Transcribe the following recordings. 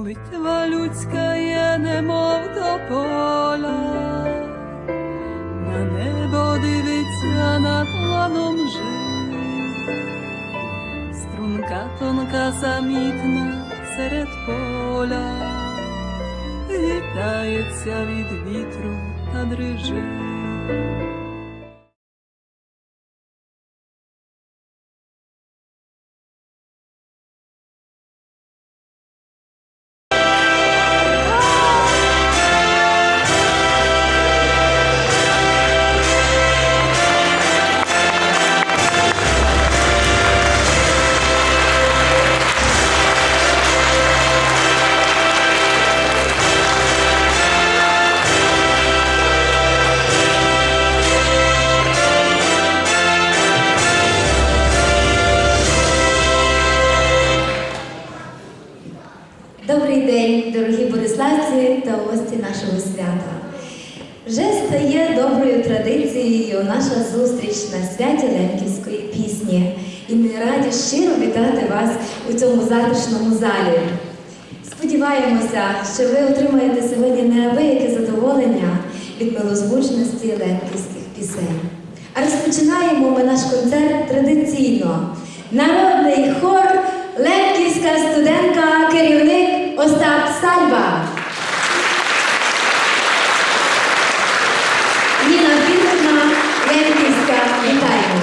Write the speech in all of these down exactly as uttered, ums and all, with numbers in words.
Битва людська є, немов тополя, на небо дивиться над ланом жив. Струнка тонка, самітна серед поля, хитається від вітру та дрижить. Добрый день, дорогі бориславці та гості нашого свята. Вже стає доброю традицією наша зустріч на святі лемківської пісні, і ми раді щиро вітати вас у цьому затишному залі. Сподіваємося, що ви отримаєте сьогодні неабияке задоволення від милозвучності лемківських пісень. А розпочинаємо ми наш концерт традиційно. Народний хор «Лемківська студентка», керівник Остап Сальва. Ніна Філіпівна, «Лемківська», вітаємо.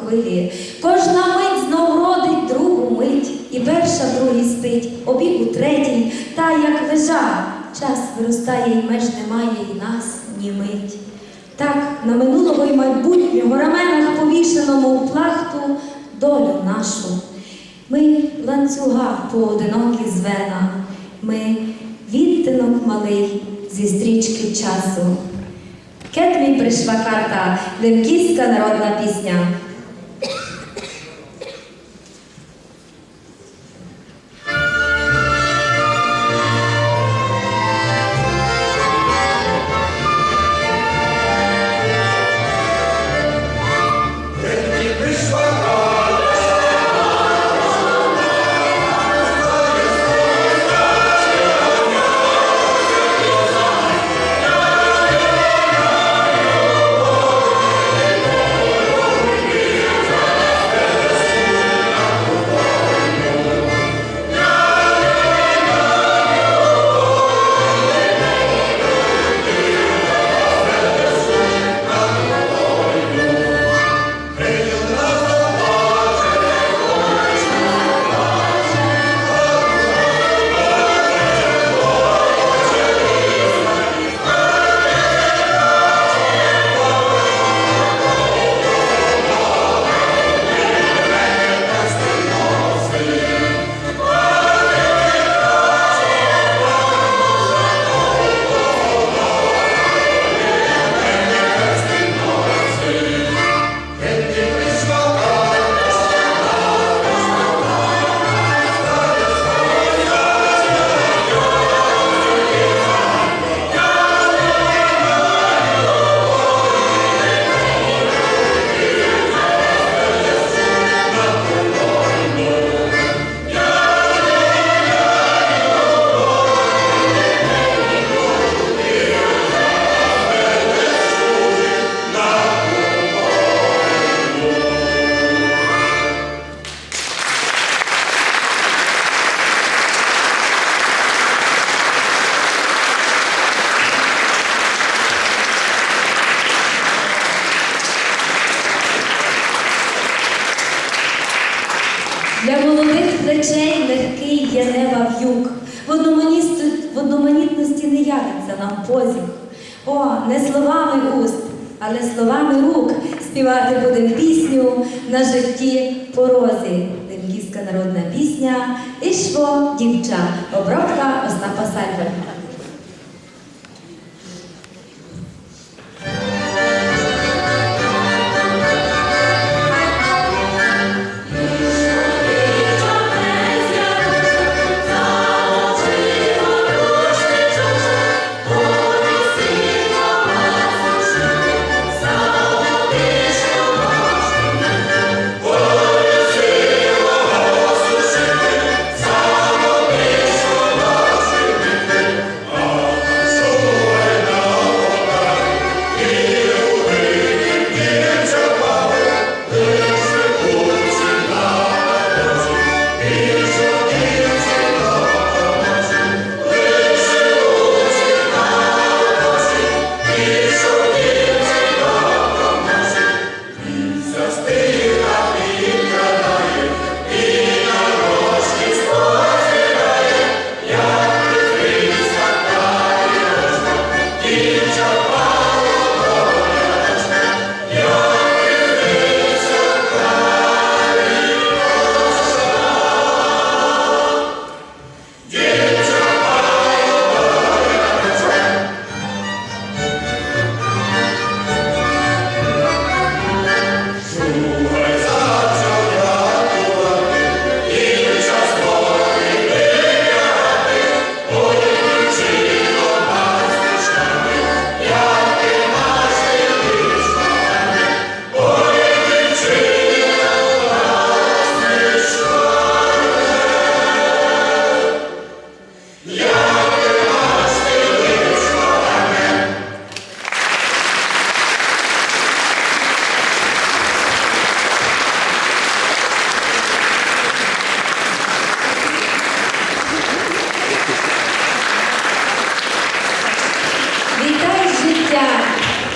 хвилі. Кожна мить знов родить другу мить, і перша в другій спить, обіг у третій, та, як вежа, час виростає, і меж немає, і нас німить. Так, на минулого й майбутнього раменах повішено, мов плахту, долю нашу. Мы ланцюга поодинокі звена, мы відтинок малый зі стрічкы часу. Кед ми пришла карта, лемківска народна пісня. Для молодых плечей легкый є неба в'юк, в одноманіст-, в одноманітности не явить ся нам позіг. О, не словами уст, але словами рук співати будем пісню «На житті порозі». Лемківска народна пісня «Ишло дівча», обробка Остапа Сальвы. Вітай життя,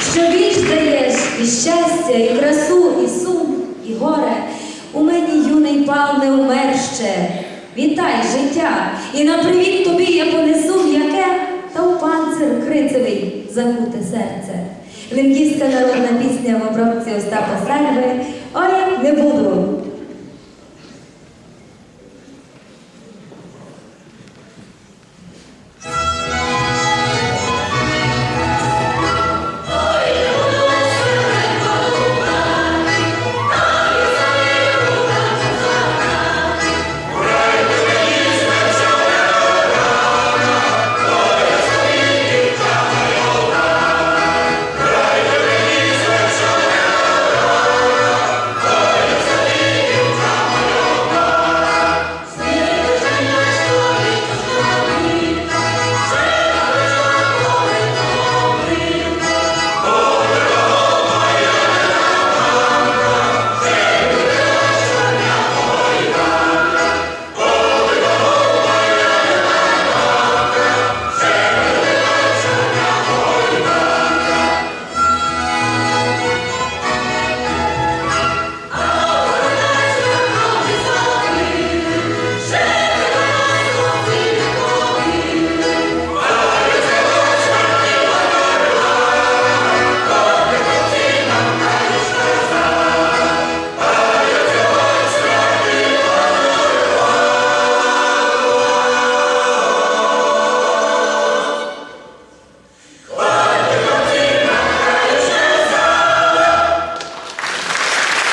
што більш даєш і щастя, і красу, і сум, і Не вмер ще, вітай, життя, і на привіт тобі я понесу м'яке та в панцир крицевий закуте серце. Лемківська народна пісня в обробці Остапа Сальви «Ой, не буду».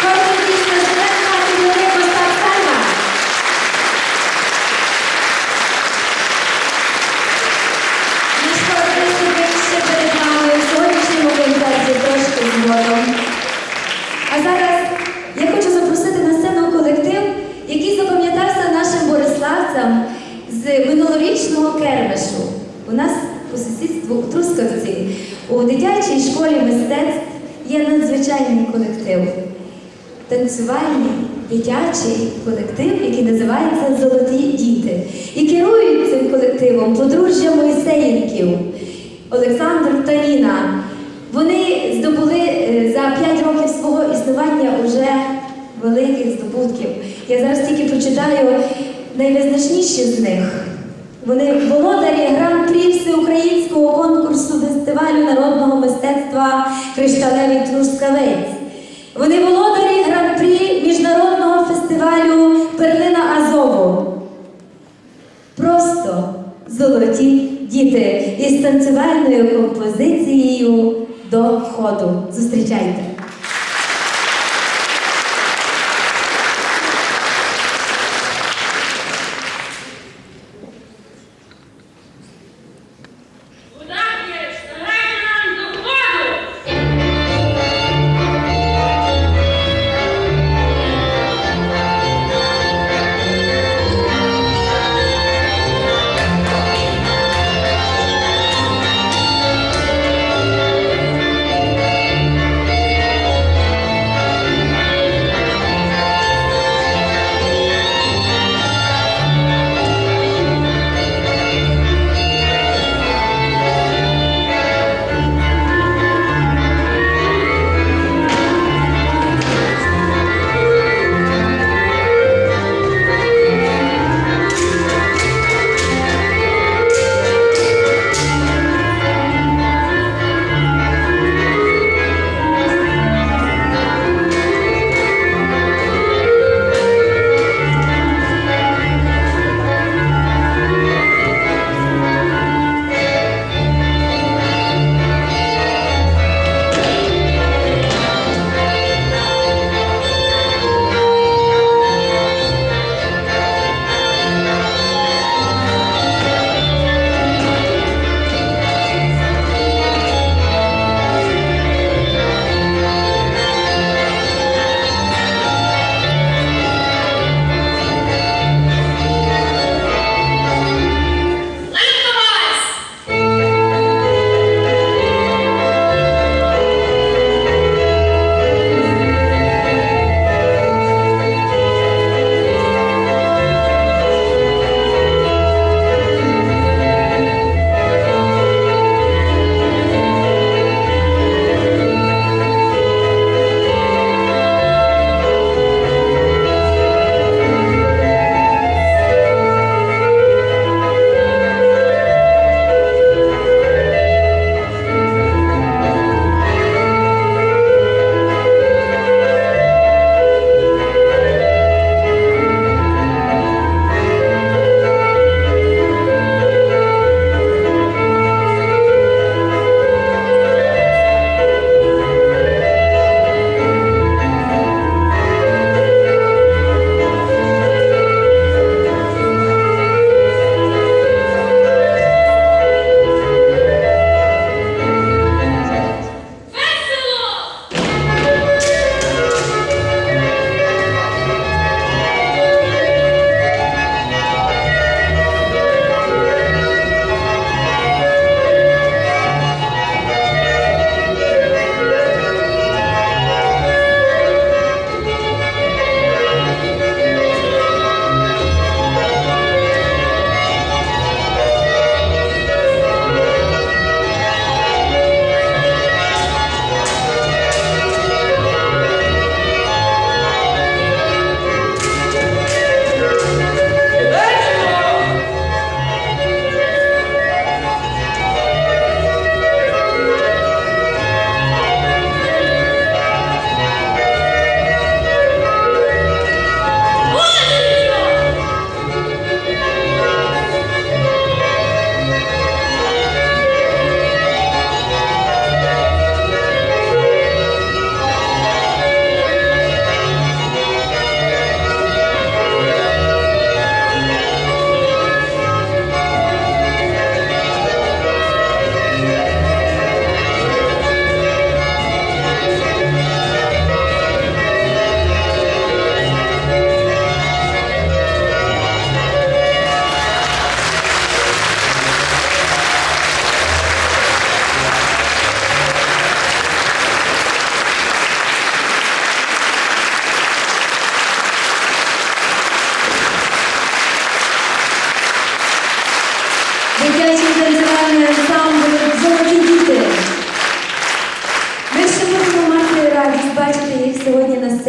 Хор піснь Журенка, керівник Остап Сальва. Наш хор виступить ще перед вами у сьогоднішньому концерті трошки згодом. А зараз я хочу запросити на сцену колектив, який запам'ятався нашим бориславцям з минулорічного кермешу. У нас по сусідству у Трускавці у дитячій школі мистецтв є надзвичайний колектив. Танцювальний дитячий колектив, який називається «Золоті діти». І керують цим колективом подружжя Моїсеєнків Олександр та Ніна. Вони здобули, е, за п'ять років свого існування уже великих здобутків. Я зараз тільки прочитаю найвизначніші з них. Вони володарі гран-прі всеукраїнського конкурсу фестивалю народного мистецтва «Кришталевий трускавець». Вони володарі гран-прі міжнародного фестивалю «Перлина Азову». Просто золоті діти із танцювальною композицією «До ходу». Зустрічайте.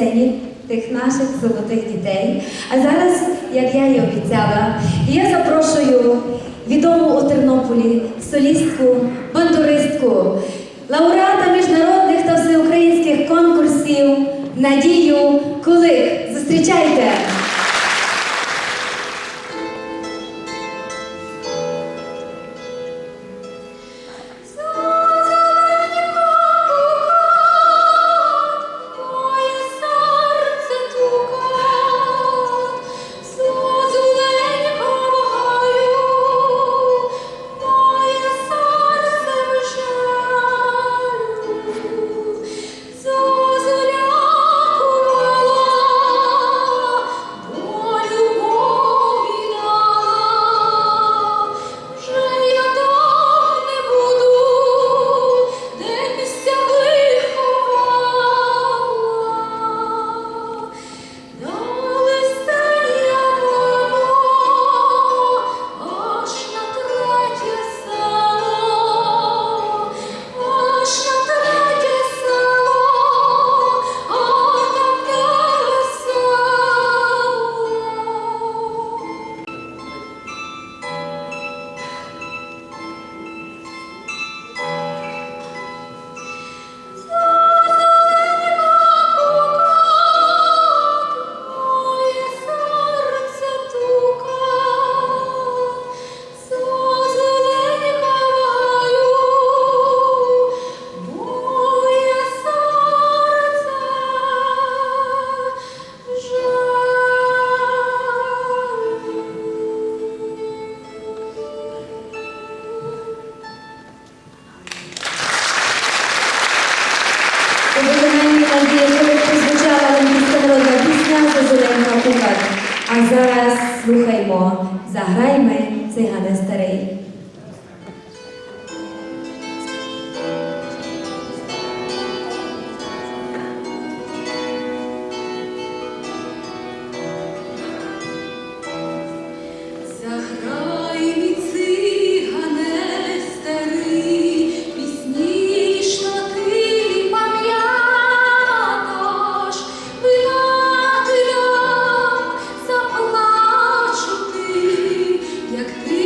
сцені тих наших золотих дітей. А зараз, як я і обіцяла, я запрошую відому у Тернополі солістку, бандуристку, лауреата міжнародних та всеукраїнських конкурсів Надію Кулик. Зустрічайте! У виконанні Надії Кулик прозвучала лемківська народна пісня «Зозуленька кукат». А зараз слухаймо «Заграй ми, цигане старий». Заграй ми, цигане старый, пісні, што ты памяташ, вина ти дам, заплачу ти, як ти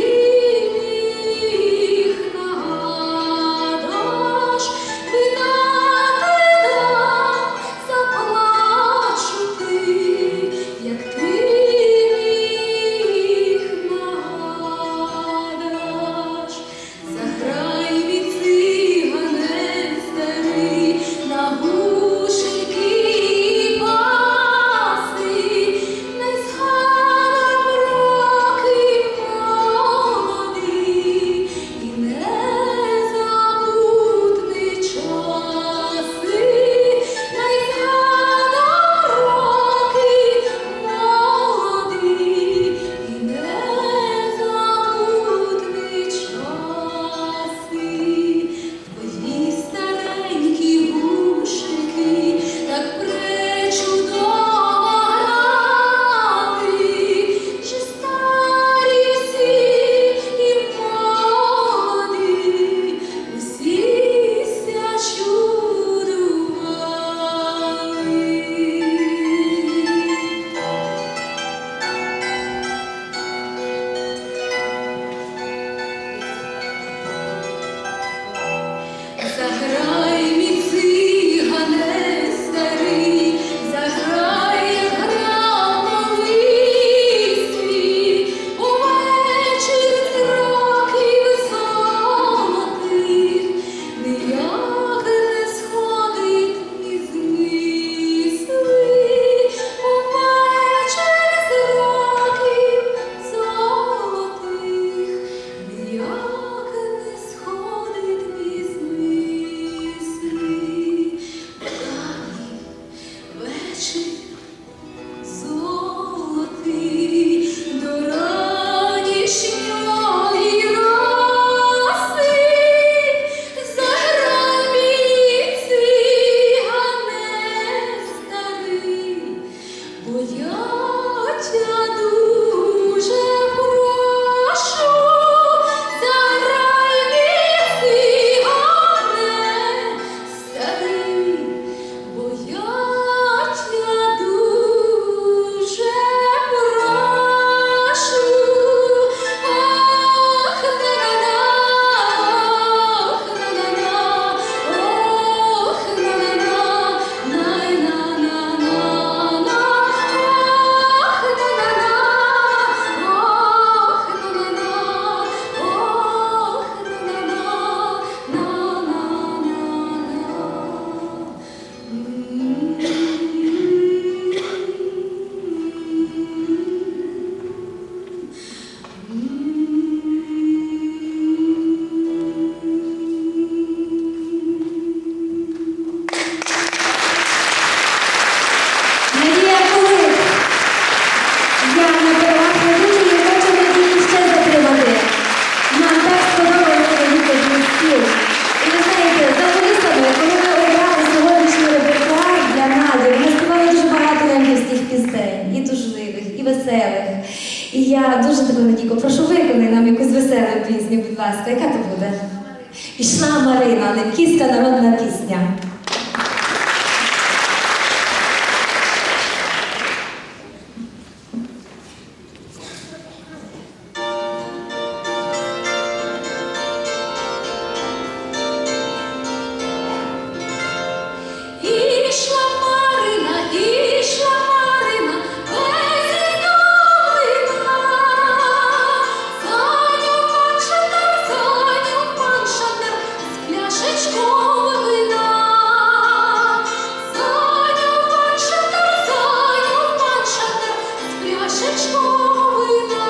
Діко, прошу, виконай нам якусь веселу пісню, будь ласка. Яка то буде? Ішла Марина, лемківська народна пісня. Ішла Марина, ішла Марина, без ліс до млина. За ню пан шандар, за ню пан шандар, з пляшечков вина. За ню пан шандар, за ню пан шандар, з пляшечков вина.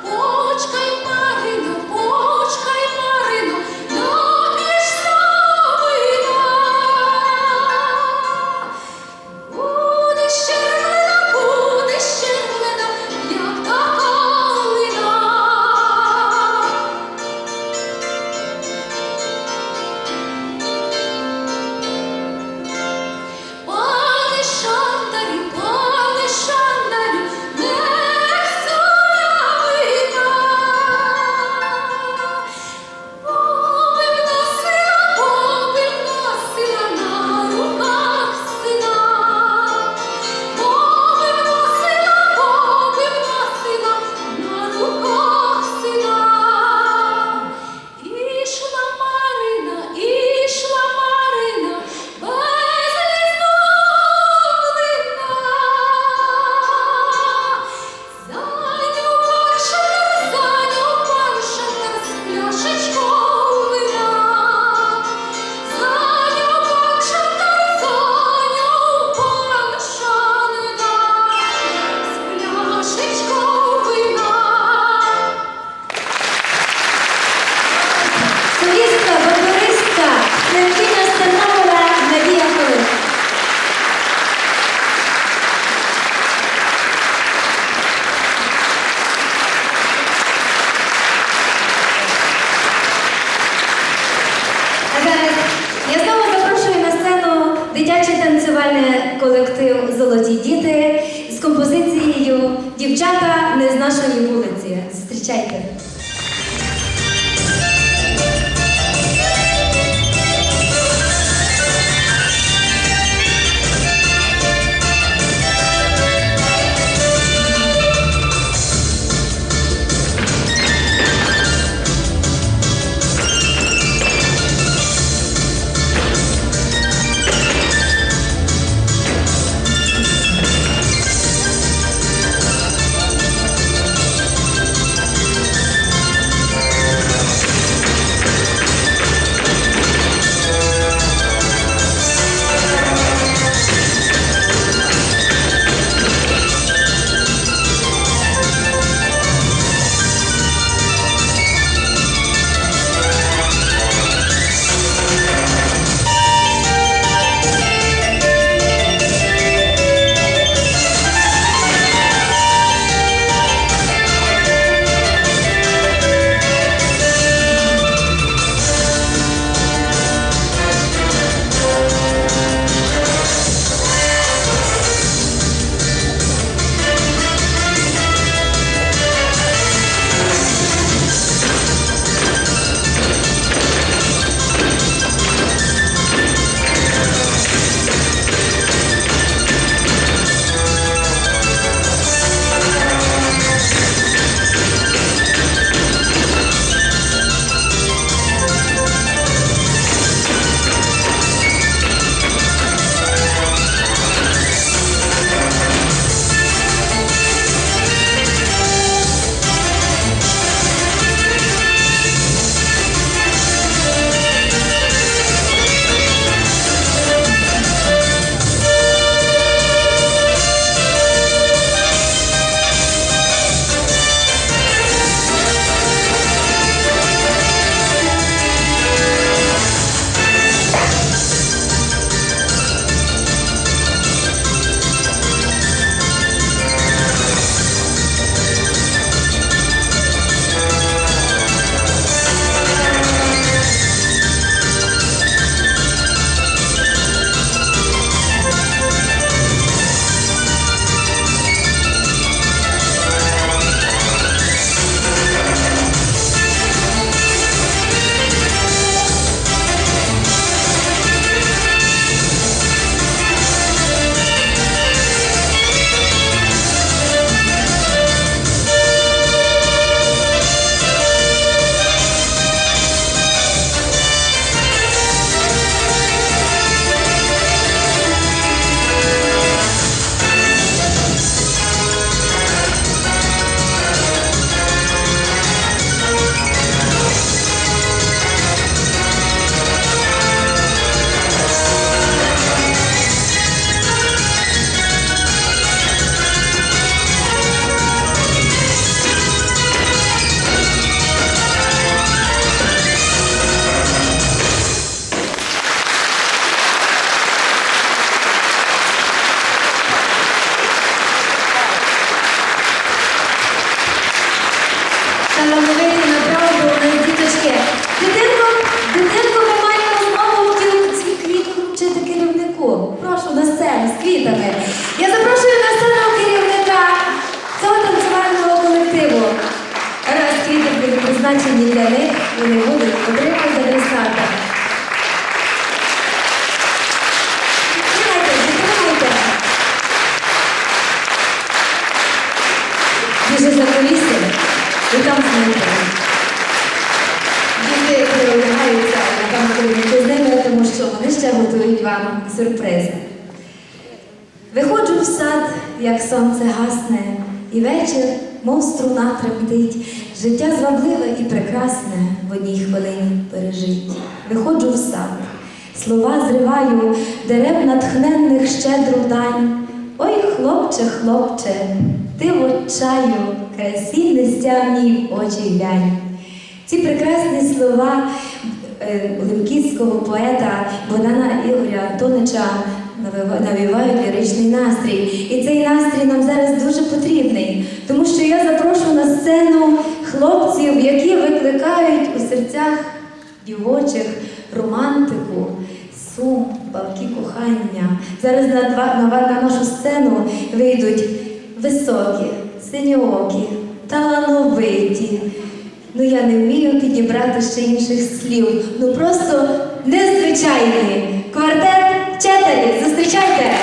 Почкай, Марино, почкай, Марино, напєш ся вина. Буде ще вина, буде ще вина, як та калина. Пане шандарю, пане шандарю, не всю я вина. Бо бым носила, бо бым носила на руках сина. Бо бым носила, бо бым носила на руках сина. Ішла Марина, ішла Марина, без ліс до млина. За ню пан шандар, за ню пан шандар, з пляшечков вина. За ню пан шандар, за ню пан шандар, з пляшечков вина. Солістка, бандуристка, лемкиня з Тернополя Надія Халик. А зараз я знову запрошую на сцену дитячий танцювальний колектив «Золоті діти» з композицією «Дівчата не з нашої вулиці». Зустрічайте. З квітами. Я запрошую на сцену керівника цього танцювального колективу. Раз квіти будуть призначені для них, вони будуть отримують адресата. Підтримайте, підтримайте. Біжи за куліси і там знайдемо. Діти переодягаються, а там будемо з ними, тому що вони ще готують вам сюрпризи. Виходжу в сад, як сонце гасне, і вечір, мов струна, тремтить. Життя звабливе і прекрасне в одній хвилині пережить. Виходжу в сад, слова зриваю, дерев натхненних щедру дань. Ой, хлопче, хлопче, ти в отчаю, красі нестямній в очі глянь. Ці прекрасні слова, е, лемківського поета Богдана Ігоря Антонича навива-, навівають ліричний настрій. І цей настрій нам зараз дуже потрібний, тому що я запрошу на сцену хлопців, які викликають у серцях дівочих романтику, сум, палкі кохання. Зараз на два, на ва-, на нашу сцену вийдуть високі, синьоокі, талановиті. Ну, я не вмію підібрати ще інших слів. Ну, просто незвичайні. Квартет «Четелі». Зустрічайте!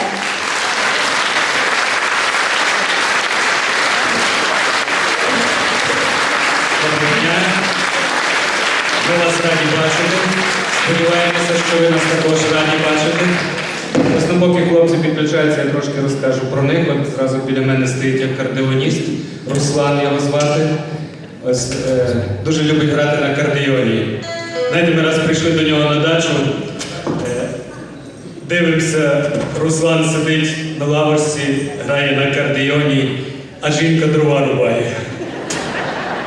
Доброго дня. Ми вас раді бачити. Сподіваємося, що ви нас також раді бачити. Власне, поки хлопці підключаються, я трошки розкажу про них. От зразу біля мене стоїть акордеоніст Руслан, його звати. Ось, е, дуже любить грати на акордеоні. Знаєте, ми раз прийшли до нього на дачу, е, дивимося, Руслан сидить на лавочці, грає на акордеоні, а жінка дрова рубає.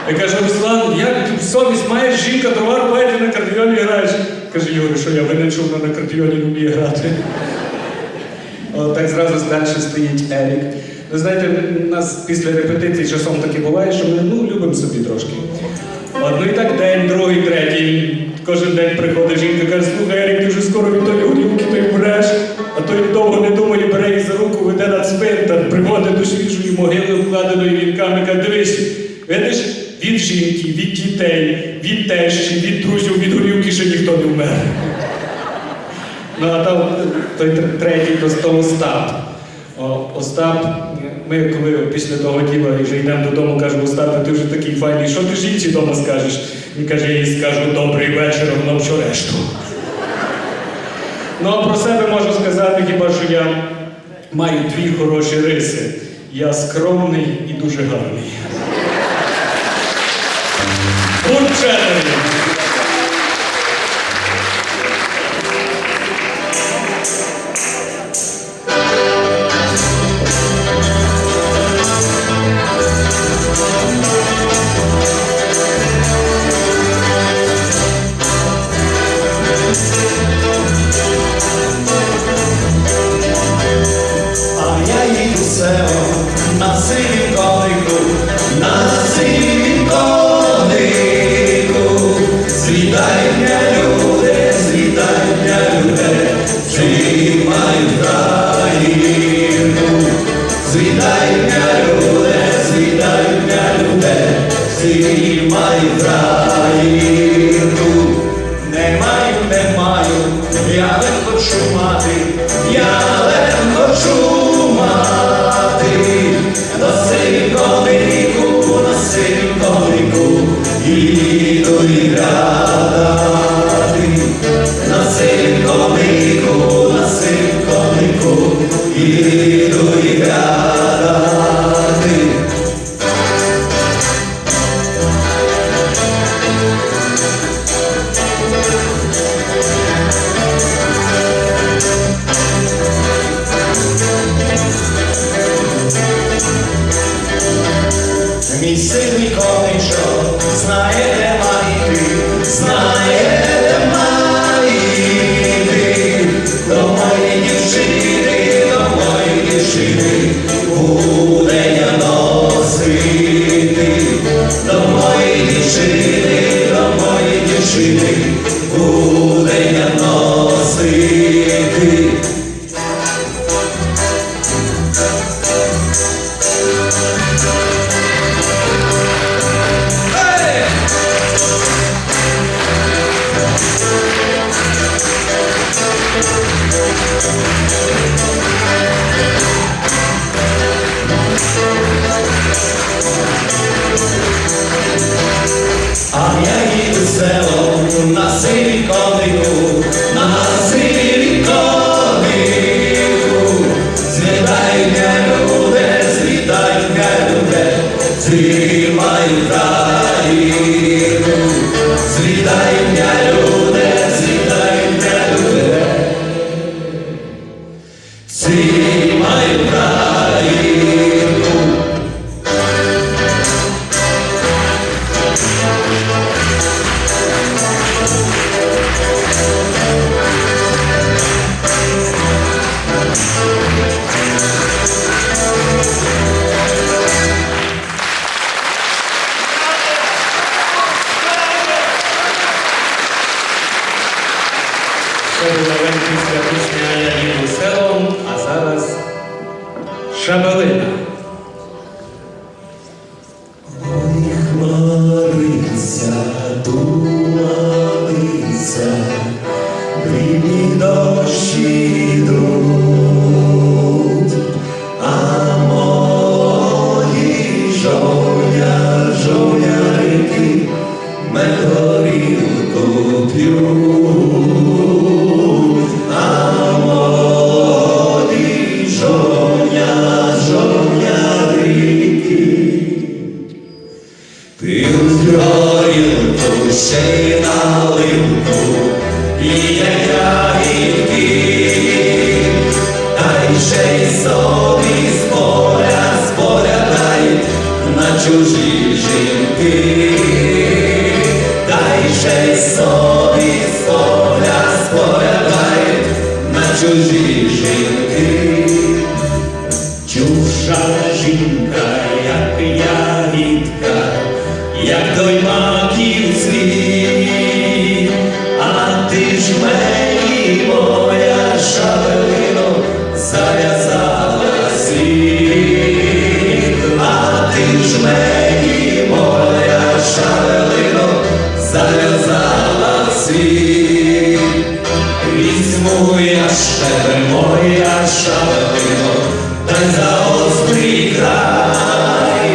Я кажу: «Руслан, як ти совість маєш, жінка дрова рубає, ти на акордеоні граєш?» Каже: «Юрій, що я винен, що вона на акордеоні не вміє грати?» О, так зразу далі стоїть Ерік. Ви знаєте, у нас після репетицій часом таке буває, що ми, ну, любимо собі трошки. От, ну і так день, другий, третій. Кожен день приходить жінка, каже: «Слухай, Ерік, ти вже скоро від тої горілки то й вмреш, а то й довго не думає, бере її за руку, веде на цвинтар, приводить до свіжої могили, обкладеної вінками, каже: Дивись, видиш, від жінки, від дітей, від тещі, від друзів, від горілки ще ніхто не вмер». Ну, а там той тр-, третій, то, то Остап. О, Остап, ми коли після того діла вже йдемо додому, кажу: «Остапе, ти вже такий файний, що ти жінці дома скажеш?» Він каже: «Я їй скажу: добрий вечір, а вона всю решту». Ну, а про себе можу сказати хіба що я маю дві хороші риси. Я скромний і дуже гарний. Будь чемний! А я їду селом на сивім конику, на сивім конику. Звітайте ня, люде, звітайте ня, люде, чи маю Українку. Звітайте ня, люде, звітайте ня, люде, чи маю Українку. Не маю, не маю, я лем хочу мати, я лем хочу мати. На сивім конику, на сивім конику, їду і грати. На сивім конику, на сивім конику, їду і грати. Мій сивий коничок знає, де мати, знає, де мати. До моєї дівчини, до моєї дівчини буде ня носити. До моєї дівчини, до моєї дівчини буде ня носити. сивім конику, на сивім конику, звітайте, люде, звітайте, люде, ци май Україну. Звітайте, люде, звітайте, люде, ци май Україну. Це була Лемківська пісня «Я їду селом», а зараз Шабелина. Ой, хмариться, туманиться, дрібні дощі йдуть, а молоді жовня-, жовнярики мед горілку п'ють, а молоді жовня-, жовнярики п'ють горілку, ще й наливку, їдять ягідки, та й ще й собі з поля, з поля дають на чужі жінки, та й ще й собі з поля, з поля дають на чужі жінки. Чужа жінка, як ягідка, як доймаків цвіт, а ти ж мені, моя Шабелино, завязала світ, а ти ж мені, моя Шабелино, завязала світ. Візьму я ж тебе, моя Шабелино, дай за острий край.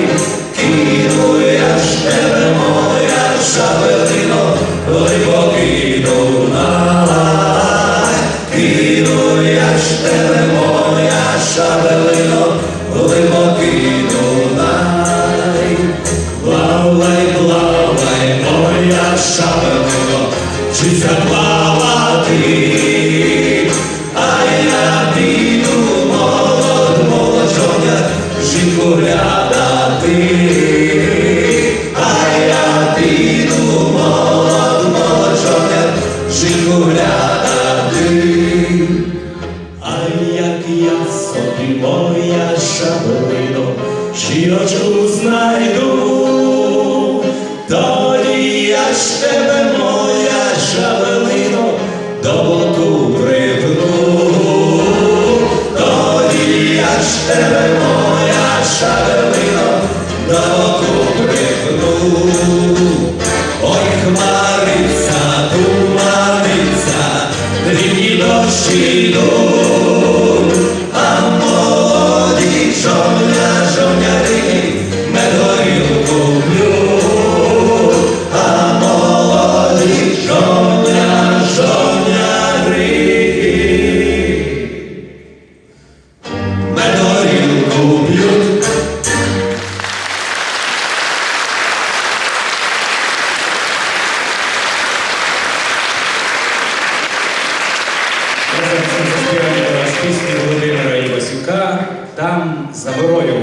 Кину я ж тебе, моя Шабелино, глибокий Дунай. Кину я ж тебе, моя Шабелино, глибокий Дунай. Плавай, плавай, моя Шабелино, вчися плавати. А я піду, молод, молодь жовня, жінку глядати. А я піду, молод, молодь жовня, жінку глядати. А як я собі, моя Шабелино, жіночку знайду, тоді я ж тебе, моя Шабелино, до боку припну. Тоді я ж тебе, моя Шабелино, до боку припну. Ой, хмариться, туманиться, дрібні дощі йдуть, а молоді жовня-, жовнярі мед горілку п'ють, а молоді жовня-, жовнярі мед горілку п'ють. Разом з цим заспіваємо зараз пісню Володимира Івасюка «Там за горою».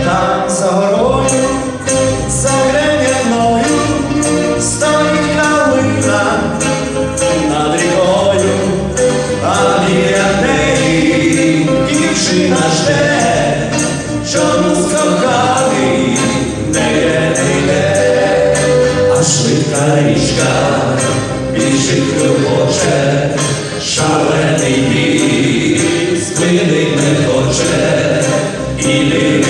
Там за горою, за Грем'яною стоїть калина над рікою, а біля неї дівчина жде, чомусь коханий не є, не йде. А швидка річка біжить, клювоче, шалений вітер спинить не хоче, і не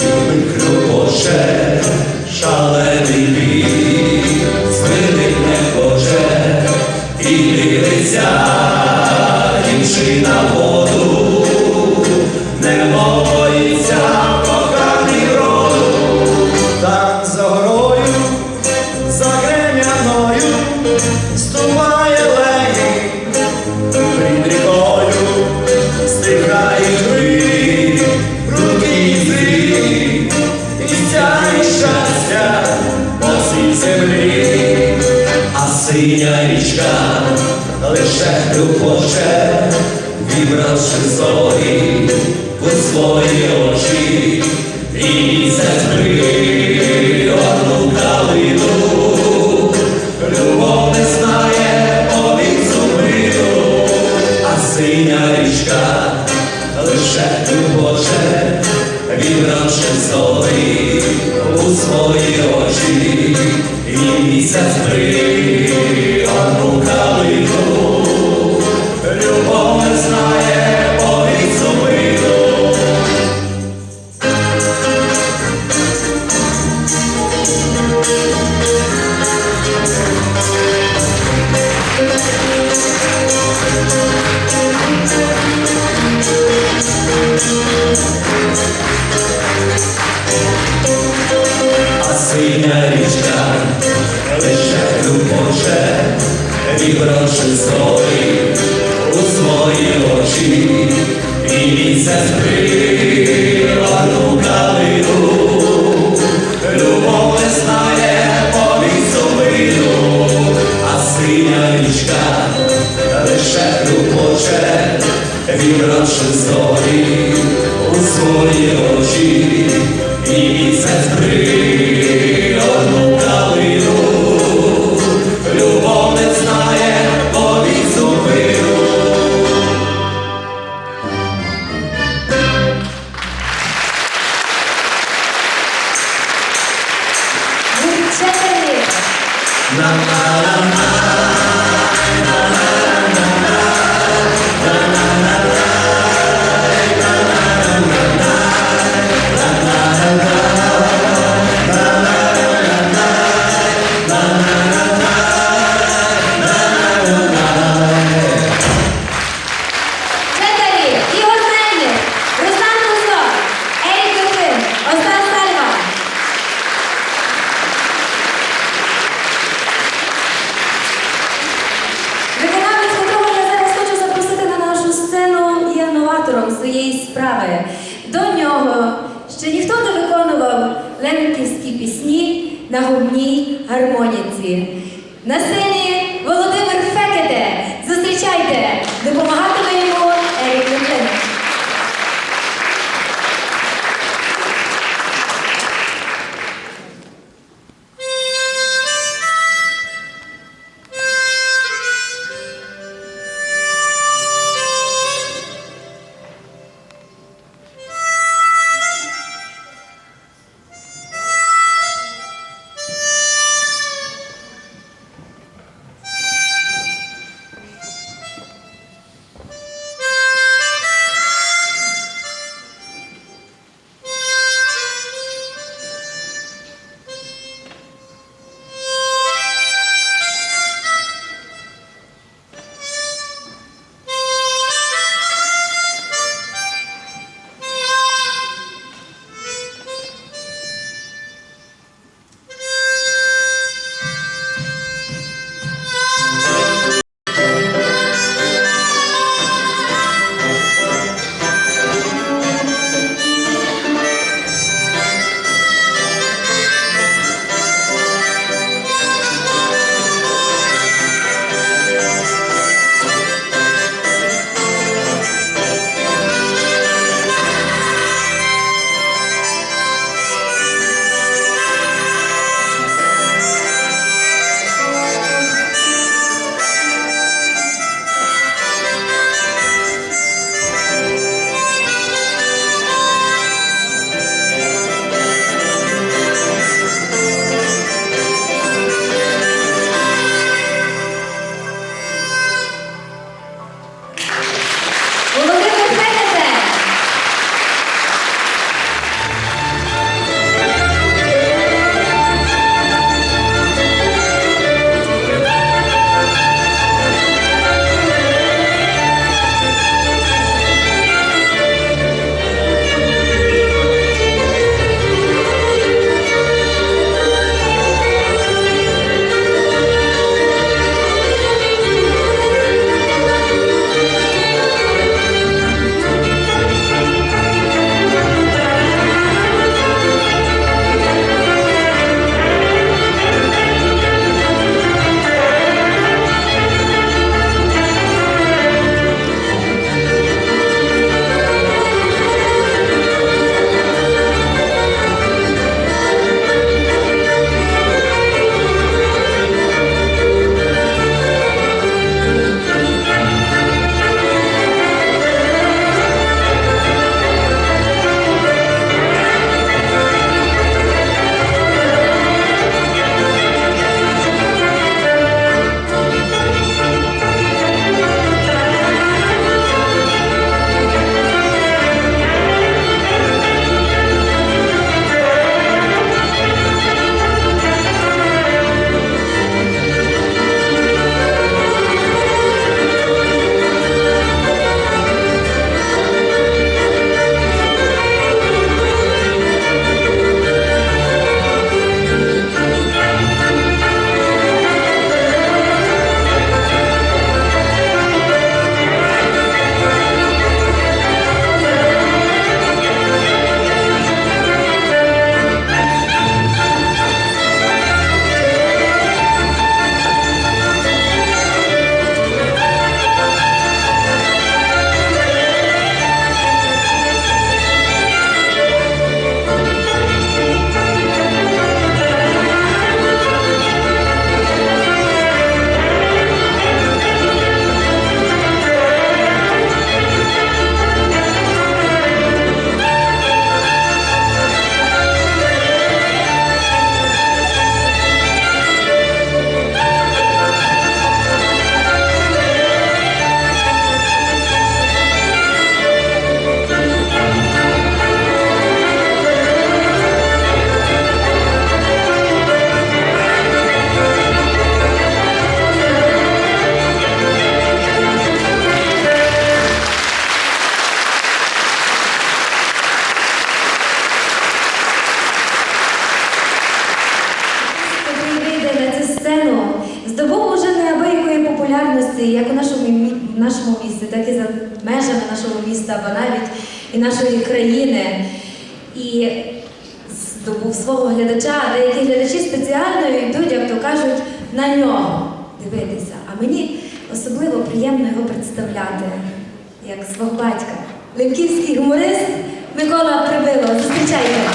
Любий, Боже, шалений вітер, звинить не хоче, і дивиться дівчина в воду, не боїться коханий роду. Там за горою, за кремяною, ступає легінь, під рікою стихають хвилі, прудкі злі, і сяє щастя по всій землі. А синя річка лише хлюпоче, вібравши зорі у свої очі. І місяць гріє одну калину, любов не знає повік зупину, а синя річка лише любоче, вібравши зорі у свої очі. І місяць гріє одну калину, любов не знає повік зупину. А синя річка лише хлюпоче, вібравши зорі у свої очі. І місяць гріє одну калину, любов не знає повік зупину, а синя річка лише хлюпоче, вібравши зорі у свої очі. І місяць гріє одну калину, любов не знає повік зупину. Вчителі. Вчителі: Ігор Мельник, Руслан Кузьок, Ерік Литвин, Остап Сальва. Виконавець, котрого я зараз хочу запросити на нашу сцену, є новатором своєї справи. До нього ще ніхто не виконував лемківські пісні на губній гармоніці. На сцені Володимир Фекете. Зустрічайте! Допомагатиме йому Ерік Литвин. як у нашому мі-, в нашому місті, так і за межами нашого міста, або навіть і нашої країни. І здобув свого глядача, деякі глядачі спеціально йдуть, як то кажуть, на нього дивитися. А мені особливо приємно його представляти як свого батька. Лемківський гуморист Микола Прибило. Зустрічайте!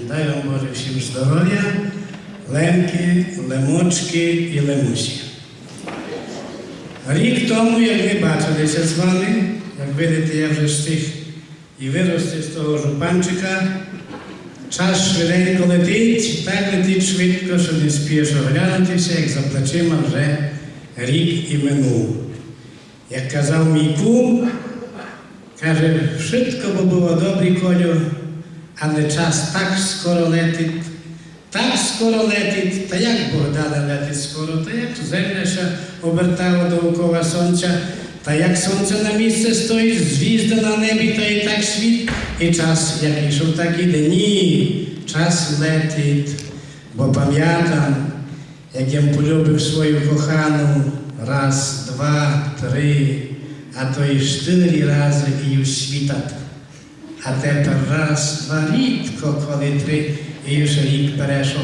Дай вам Боже всім здоров'я, лемки, лемочки і лемусі. Рік тому, як ми бачилися з вами, як видите, я вже з тих і виростив з того жупанчика, час швиденько летить, так летить швидко, що не спієш оглянутися, як за плечима вже рік і минув. Як казав мій кум, каже: «Вшытко бы было добрі, Колю, але час так скоро летить, так скоро летить, та як, Богдане, летить скоро, та як земля ся обертала довкола сонця, та як сонце на місце стоїть, звізды на небі, та і так світ, і час як ішов, так іде». Ні, час летить, бо памятам, як єм полюбив свою кохану раз, два, три, а то і штыри разы і юж світат. А тепер раз, два, рідко коли три, і юж рік перешов.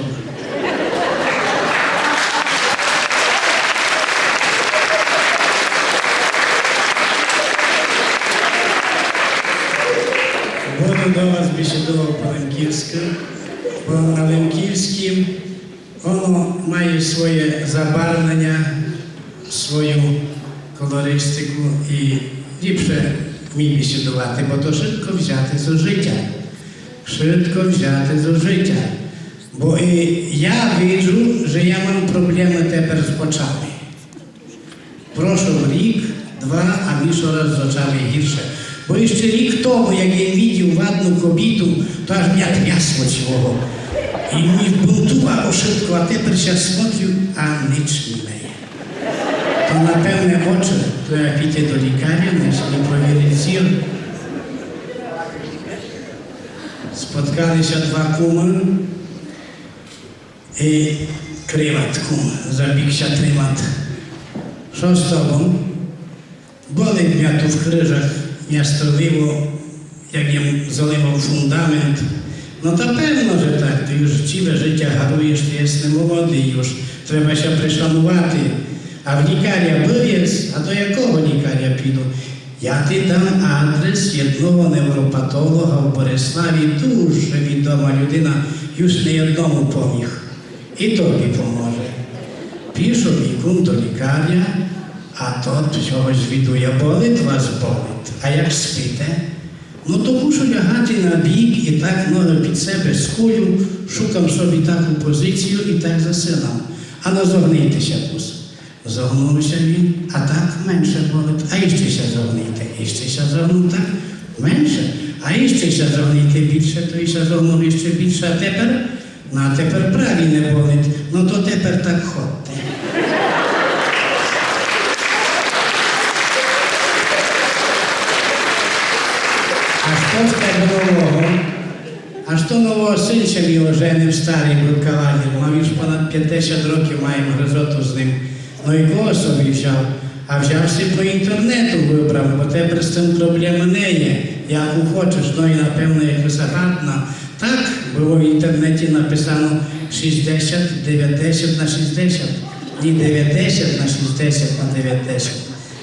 Буду до вас бесідовав по-лемківськы, бо на лемківськім воно має своє забарвлення, свою колористику і ліпше мі бесідовати, бо то вшытко взяти зо житя. Вшытко взяти зо житя. Бо і я виджу, же я мам проблемы тепер з очами. Прошов рік, два, а мі шораз з очами гірше. Бо іщы рік тому, як я видів ладну кобіту, то аж мя трясло цілого. І мі бунтувало вшытко, а тепер ся смотрю, а нич не є. То, напевне, очы, треба піти до лікаря, най ся провірить зір. Споткали ся два кумы. І криват кум, забіг ся тримат. Што з тобом? Болить мя ту в крижах, мя стрелило, як єм заливав фундамент. Но та певно же так, ты юж ціле житя гаруєш, ты єс не молодый юж, треба ся пришанувати. А в лікаря быв єс? А до якого лікаря піду? Я ти дам адрес єдного невропатолога в Бориславі, дуже відома людина, юж не єдному поміг. І тобі поможе. Пішов мій кум до лікаря, а тот всього звідує: болить вас, болить. А як спите? Но то мушу лягати на бік і так ноги під себе скулю, шукам собі таку позицію і так засинам. А но зогнийте ся, кус. Зогнув ся він, а так менше болить. А іщи ся зогнийте, іщи ся зогнув, так менше. А іщи ся зогнийте більше, то і ся зогнув іщи більше. А тепер? Но, а тепер праві не болить. Но то тепер так ходте. А што в тебе нового? А што нового? Син ся мій оженив, старый быв кавалер, мав юж понад пятдесят років, маєм гризоту з ним. Но і кого собі взяв? А взяв си по інтернету, выбрав, бо тепер з тым проблемы не є. Яку хочеш, но і, напевно, якась гадна. Так, было в інтернеті написано шістдесят, девятдесят на шістдесят. Ні, девятдесят на шістдесят на девятдесят.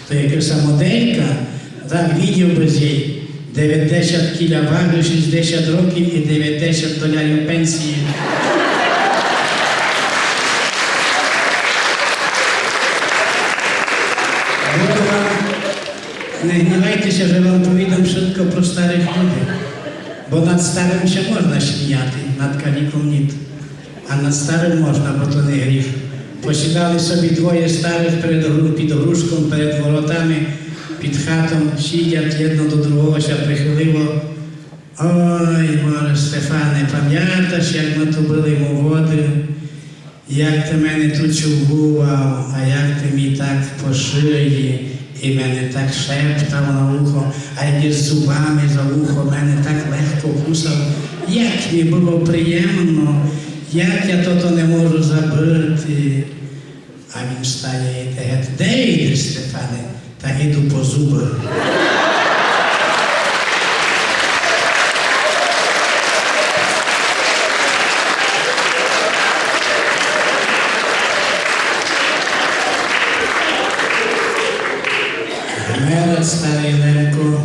То якась моделька, так, видів бы з єй. Девятдесят кіля вагы, шістдесят років і девятдесят долярів пенсії. Буду вам, не гнівайте ся, же вам повідам вшытко про старых людей. Бо над старым ся можна сміяти, над каліком ніт. А над старым можна, бо то не гріх. Посідали собі двоє старых перед гру-, під грушком, перед воротами, під хатом, сидять, єдно до другого ся прихилило. Ой, може, Стефане, памяташ, як мы ту были молоды, як ты мене ту цілував, а як ты мі так по шиї, І мене так шептав на ухо, а як із зубами за ухо мене так легко кусав. Як мі было приємно, як я тото не можу забыти. А він стає і йде геть. Де йдеш, Стефане? Та йду по зубы. Гмерат старый Лемко,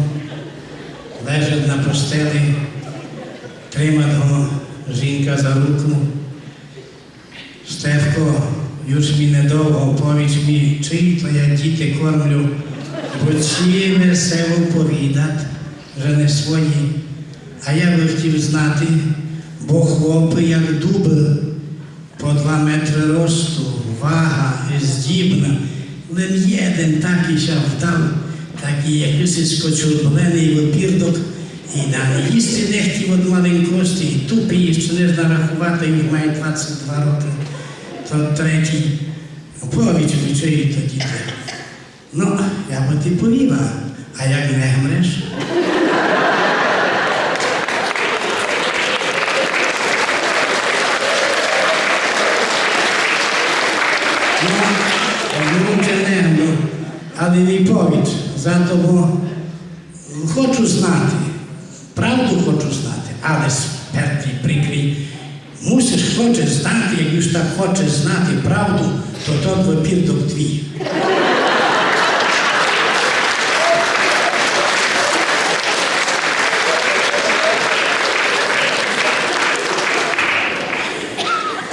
лежат на постели, тримат го жінка за руку. Стефко, юж мі недовго, повіч мі, чиї то я діти кормлю, бо чіє весело повідат, же не свої. А я бы хотів знати, бо хлопы як дубы, по два метры росту, вага і здібна, лем єден такый ся вдав, такый якысий скочурбленый выпірдок, і на їсти не хотів од маленькости, і тупый, іщы не зна рахувати, юж має двадцять два рокы, тот третій. Повіч мі, чиї то діти. Но, я бы ти повіла, а як не гмреш? Но, гмру чи не гмру, але мі повіч, зато бо хочу знати, правду хочу знати, але спертый, прикрый. Мусиш, хочеш знати, як юж так хочеш знати правду, то тот выпірдок твій.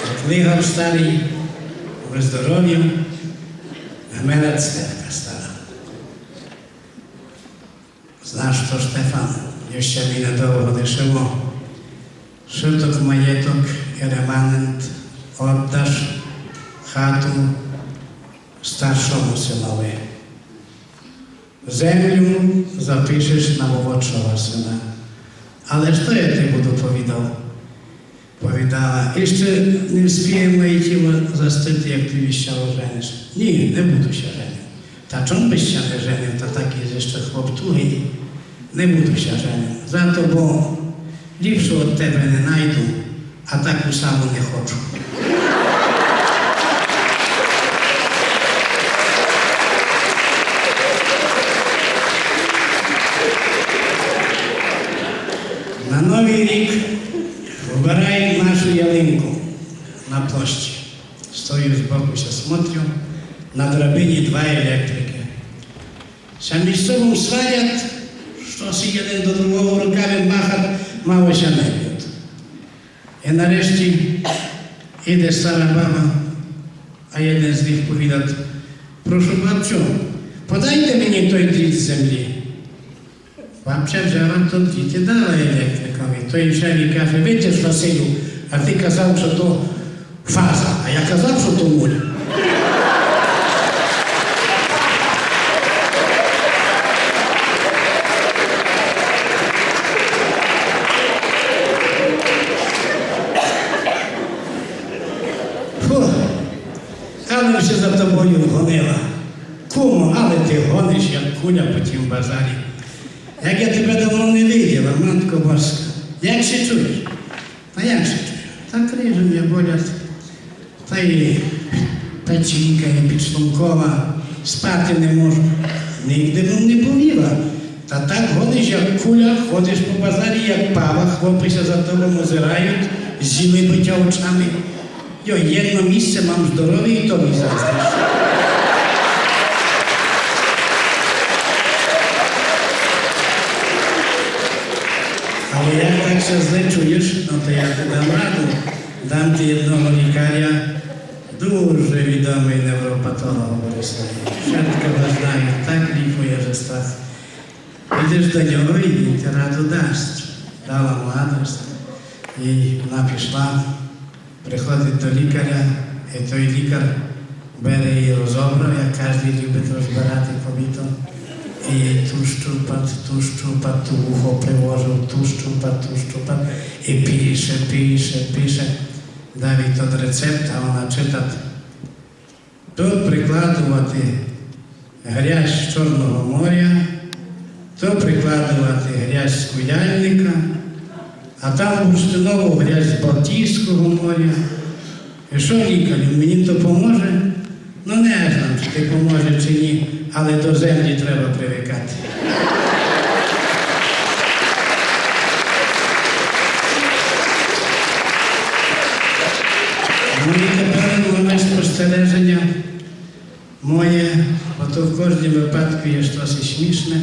Як лигав старый, выздоровів, гмерат Стефка стара. Знаш што, Штефан, іщы мі недовго лишыло. Шыток маєток і реманент оддаш, хату старшому сынови. Землю запишеш на молодшого сына. Але што я ти буду повідав? Повідала: «Іщы не вспіє моє тіло застыти, як ты ся ожениш». «Ні, не буду ся женив». «Та чом бы ся не женив, та такый єсь іщы хлоп тугый?» «Не буду ся женив. Зато, бо ліпшу од тебе не найду, а таку саму не хочу». На Новый рік выбирают нашу ялинку на площі. Стою збоку, ся смотрю, на драбині два електрикы. Ся між собом сварят, што си єден до другого руками махат, мало ся не бют. І нарешті іде стара баба, а єден з них повідат: «Прошу, бабцю, подайте мені той дріт землі». Бабця взяла тот дріт і дала електрикови. Той взяв і каже: «Видиш, Василю, а ты казав, што то фаза, а я казав, што то муль». Фу, але ся за тобою гонила. Кумо, але ты гониш, як куля по тім базарі. Як я тебе давно не виділа, Матко Боска. Як ся чуєш? Та як ся чую? Та крижі мене болять. Та й печінка, і підшлункова, спати не можу. Нигде бым не повіла. Та так гониш, як куля, ходиш по базарі, як пава, хлопы ся за тобом озирають, зілибы тя очами. Йой, єдно місце мам здорове, і то мі заздриш. Але як так ся зле чуєш, но то я ти дам раду. Дам ти єдного лікаря, дуже відомый невропатолог у Бориславі. Вшытко го знають, так лікує, же страх. Підеш до нього, і він ти раду дасть. Дала му адрес, і вона пішла, приходить до лікаря, і той лікар бере її розобрав, як каждый любить розбирати кобіту. І ту щупат, ту щупат, ту ухо приложив, ту щупат, ту щупат, і пише, пише, пише. Дав їй тот рецепт, а вона читат. Тут прикладовати Грязь з Чорного моря, то прикладовати грязь з Куяльника, а там бурштинову грязь з Балтійського моря. І што, лікарю, мені то поможе? Ну, не знам, чи ти поможе, чи ні, але до землі треба привикати. Ну і тепер нове спостереження моє, бо то в кожнім випадку є штось смішне.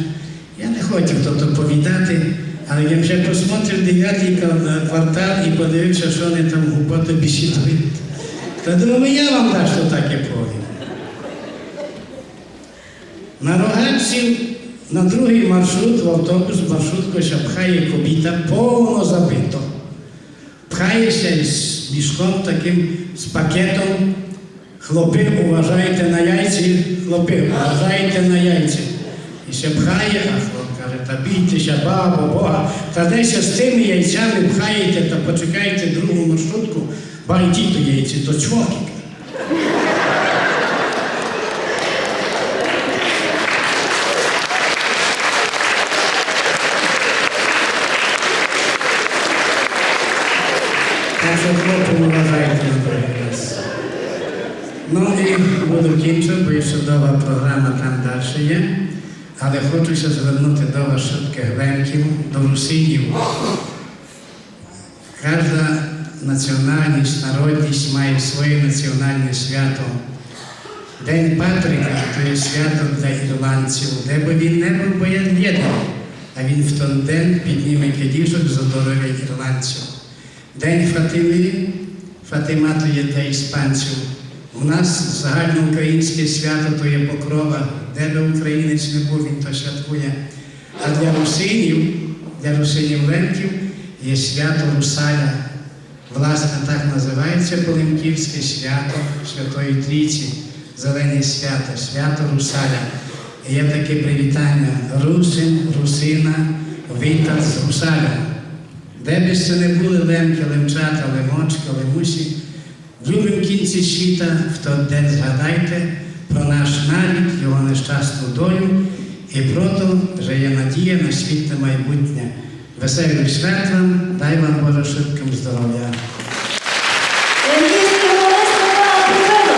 Я не хотів то доповідати, але я вже посмотрив девятый квар-, квартал і подивився, що вони там глупоти бесідують. Та думаю, я вам дашто таке повім. На Рогатці на другый маршрут в автобус, маршрутку ся пхає кобіта, повно забито. Пхає ся з мішком такым, з пакетом. Хлопы, уважайте на яйці, хлопы, уважайте на яйці. І ся пхає, а хлоп каже: «Та бійтеся, бабо, Бога, та де ся з тыми яйцями пхаєте, та почекайте другу маршрутку, бо й ті то яйці, то чвоки». Так што, хлопы, уважайте на другый раз. Ну і буду кінчити, бо ще довга програма там дальше є. Але хочу ся звернути до вас, шыткых Лемків, до Русинів. Кажда національность, народность має своє національне свято. День Патрика — то є свято для ірландців, де бы він не быв, бо є єден, а він в тот день підніме кадішок за здоровя ірландців. День Фатимы, Фатима — то є для іспанців. У нас загальноукраїнське свято — то є Покрова, де бы українець не быв, він то святкує. А для русинів, для русинів-лемків є свято Русаля. Власне, так називається по-лемківськи свято Святої Трійці, Зелені свята, свято Русаля. І є таке привітання: русин, русина, вітать з Русаля. Де бы сьте не были, лемки, лемчата, лемочки, лемусі, в любым кінці світа в тот день згадайте про наш нарід, його нещасну долю і про то, же є надія на світле майбутнє. Веселых свят вам, дай вам Боже шыткым здоровя. Лемківське волинське коло Припинок.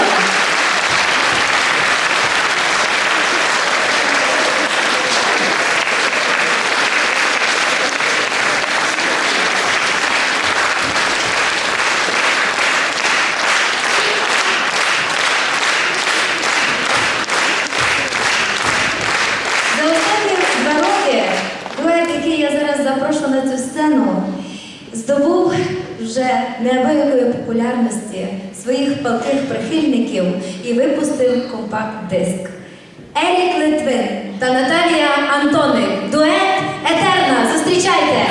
За останні два роки дует, який я зараз запрошу на цю сцену, здобув вже неабиякої популярності своїх палких прихильників і випустив компакт-диск. Ерік Литвин та Наталія Антоник. Дует «Етерна». Зустрічайте!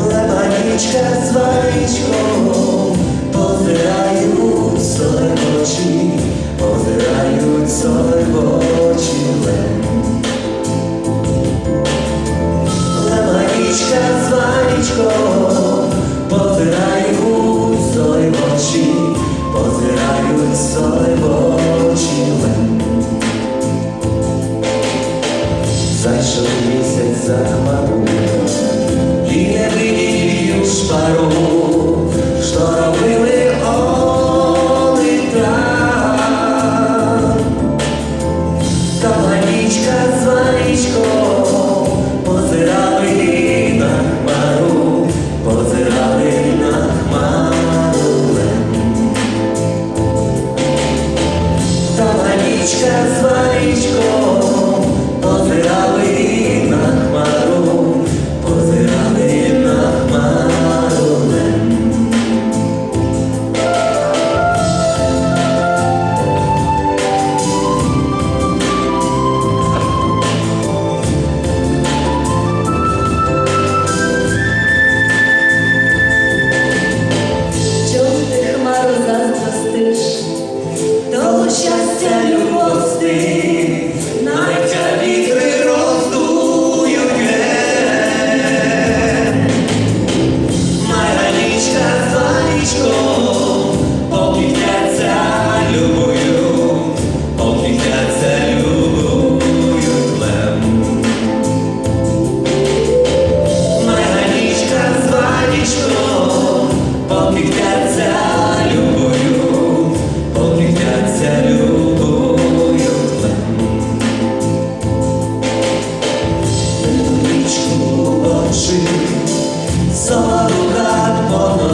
Леманічка з ванічком позирають в сой очі, позирають в сой очі лем. Леманічка з ванічком позирають в сой очі, позирають в сой очі лем. Зайшов місяць за хмару і не видів уж пару, што робили они там.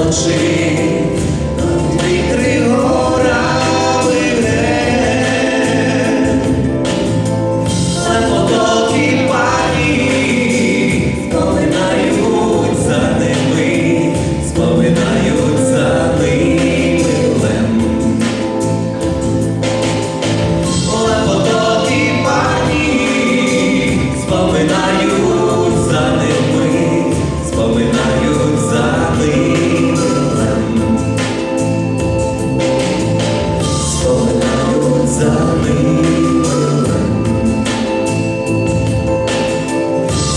Над вітры горами гре, лем потоки пані споминають за ними, споминають за ними лем. Лем потоки пані споминають за ними, споминають за ними лем. Споминають за ними лем.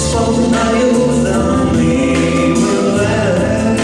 Споминають за ними лем.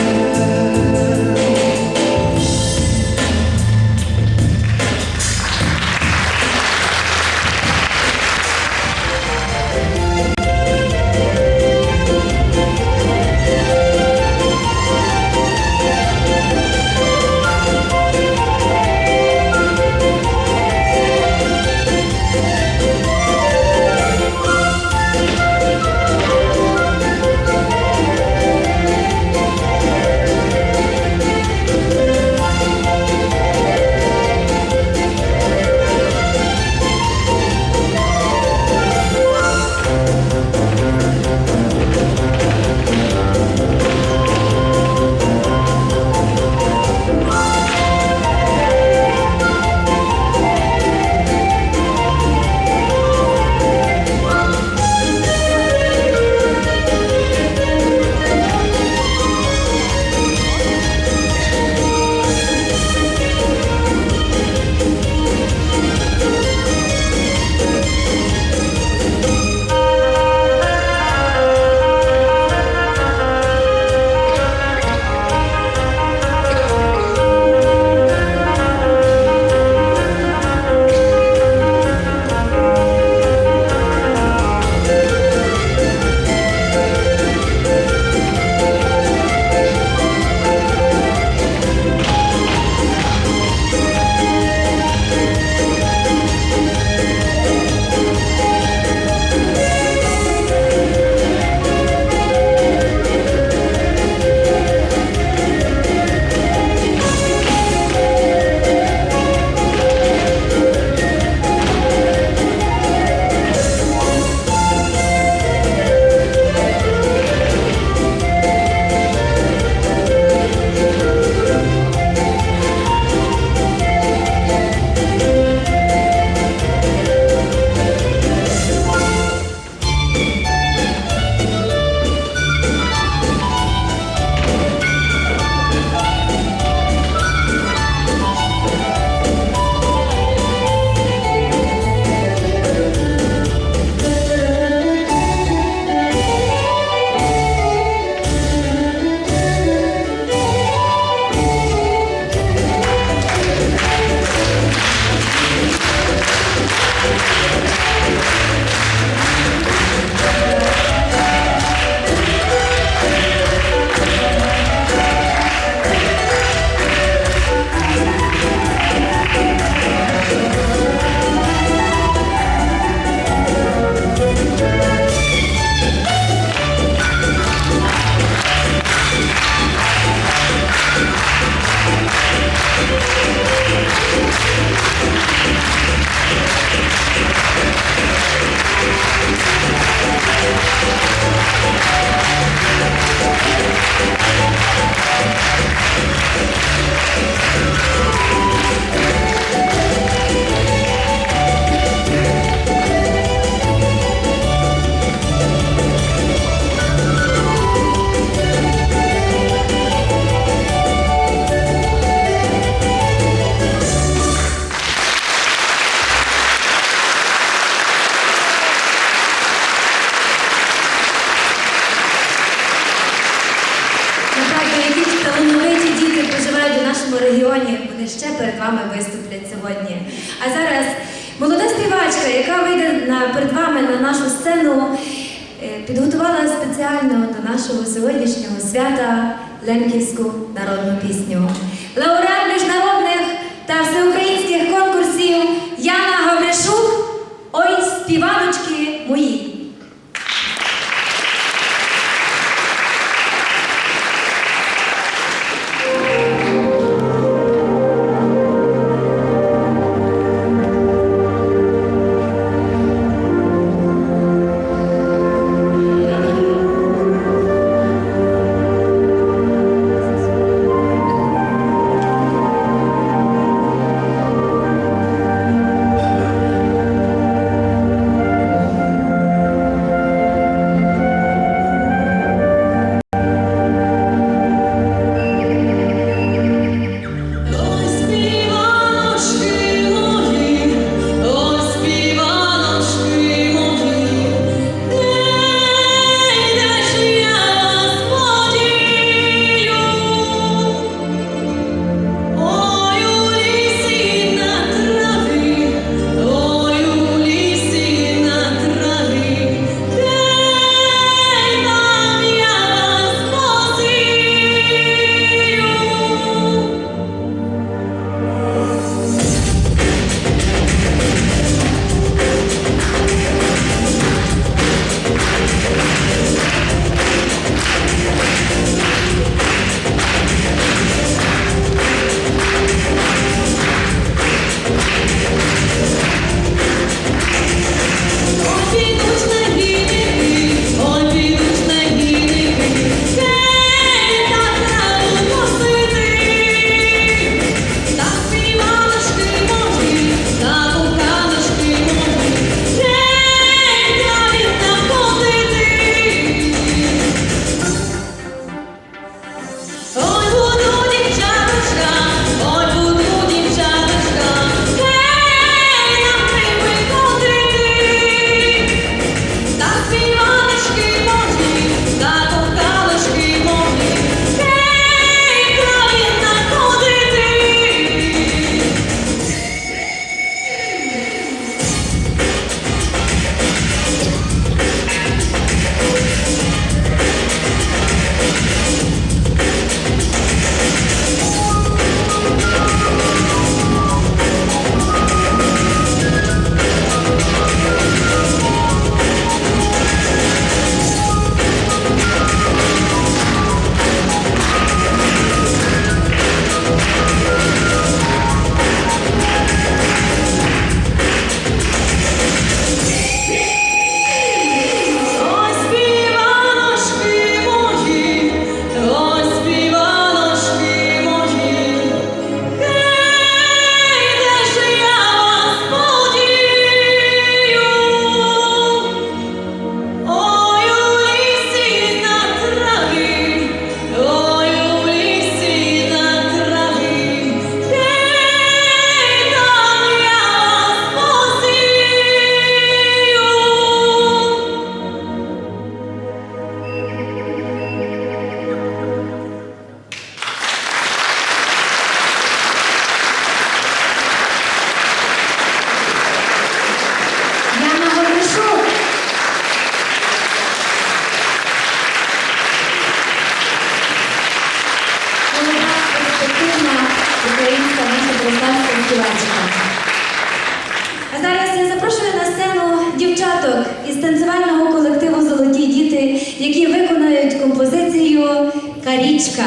Направду, які ж талановиті діти проживають у нашому регіоні, вони ще перед вами виступлять сьогодні. А зараз молода співачка, яка вийде на, перед вами на нашу сцену, е, підготувала спеціально до нашого сьогоднішнього свята лемківську народну пісню. Лауреат міжнародних та всеукраїнських конкурсів Яна Гавришук, «Ой, співаночки мої». Співачка. А зараз я запрошую на сцену дівчаток із танцювального колективу «Золоті діти», які виконають композицію «Карічка».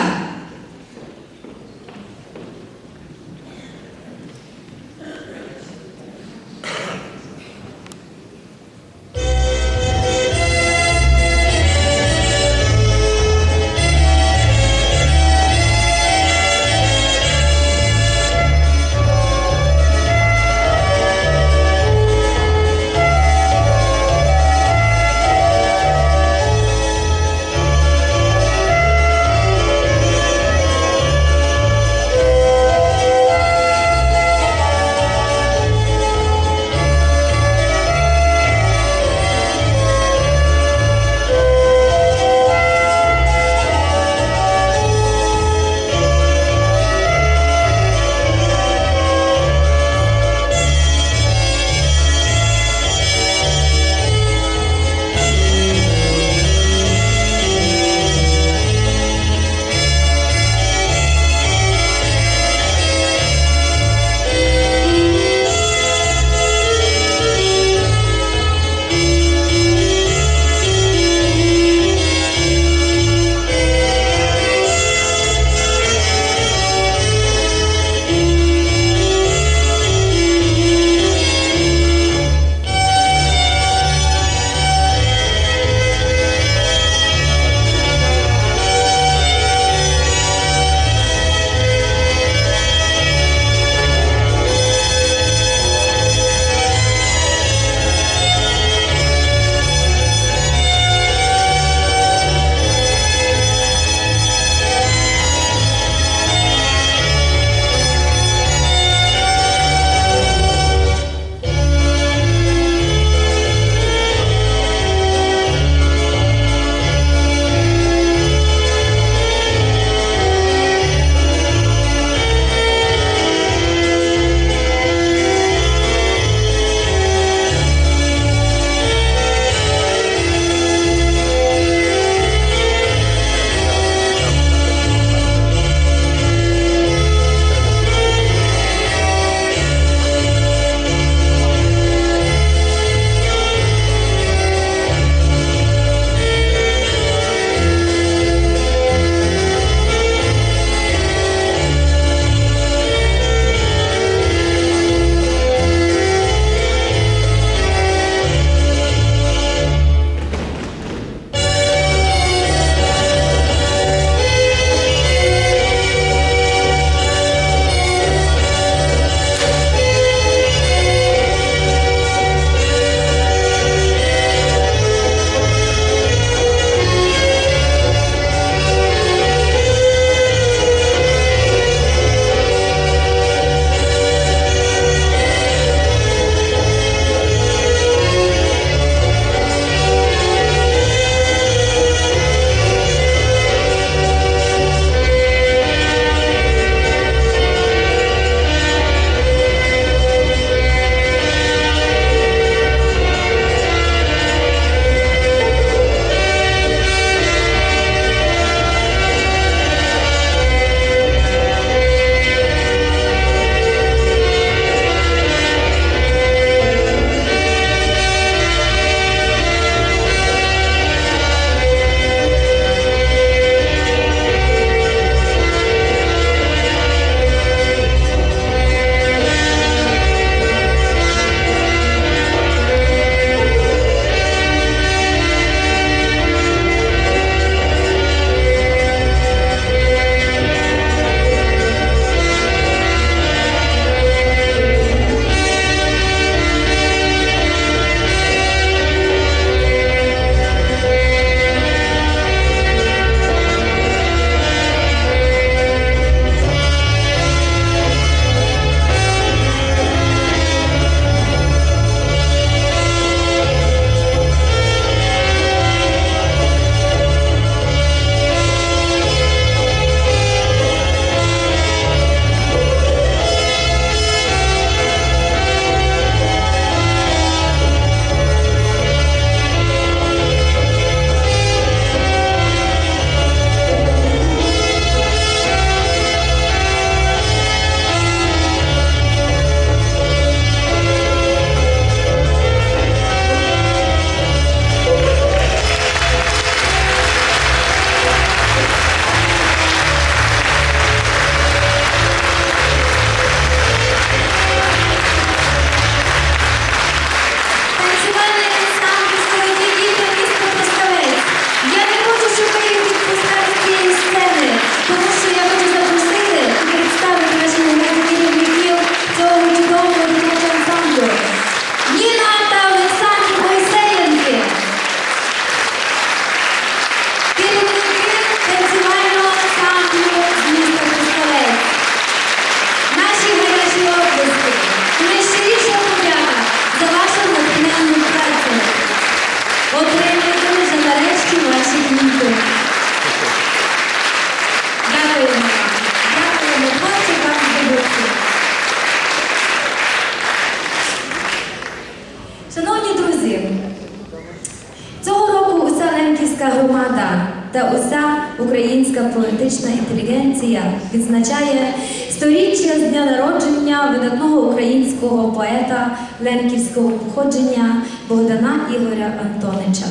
Та уся українська поетична інтелігенція відзначає сторіччя з дня народження видатного українського поета лемківського походження Богдана Ігоря Антонича.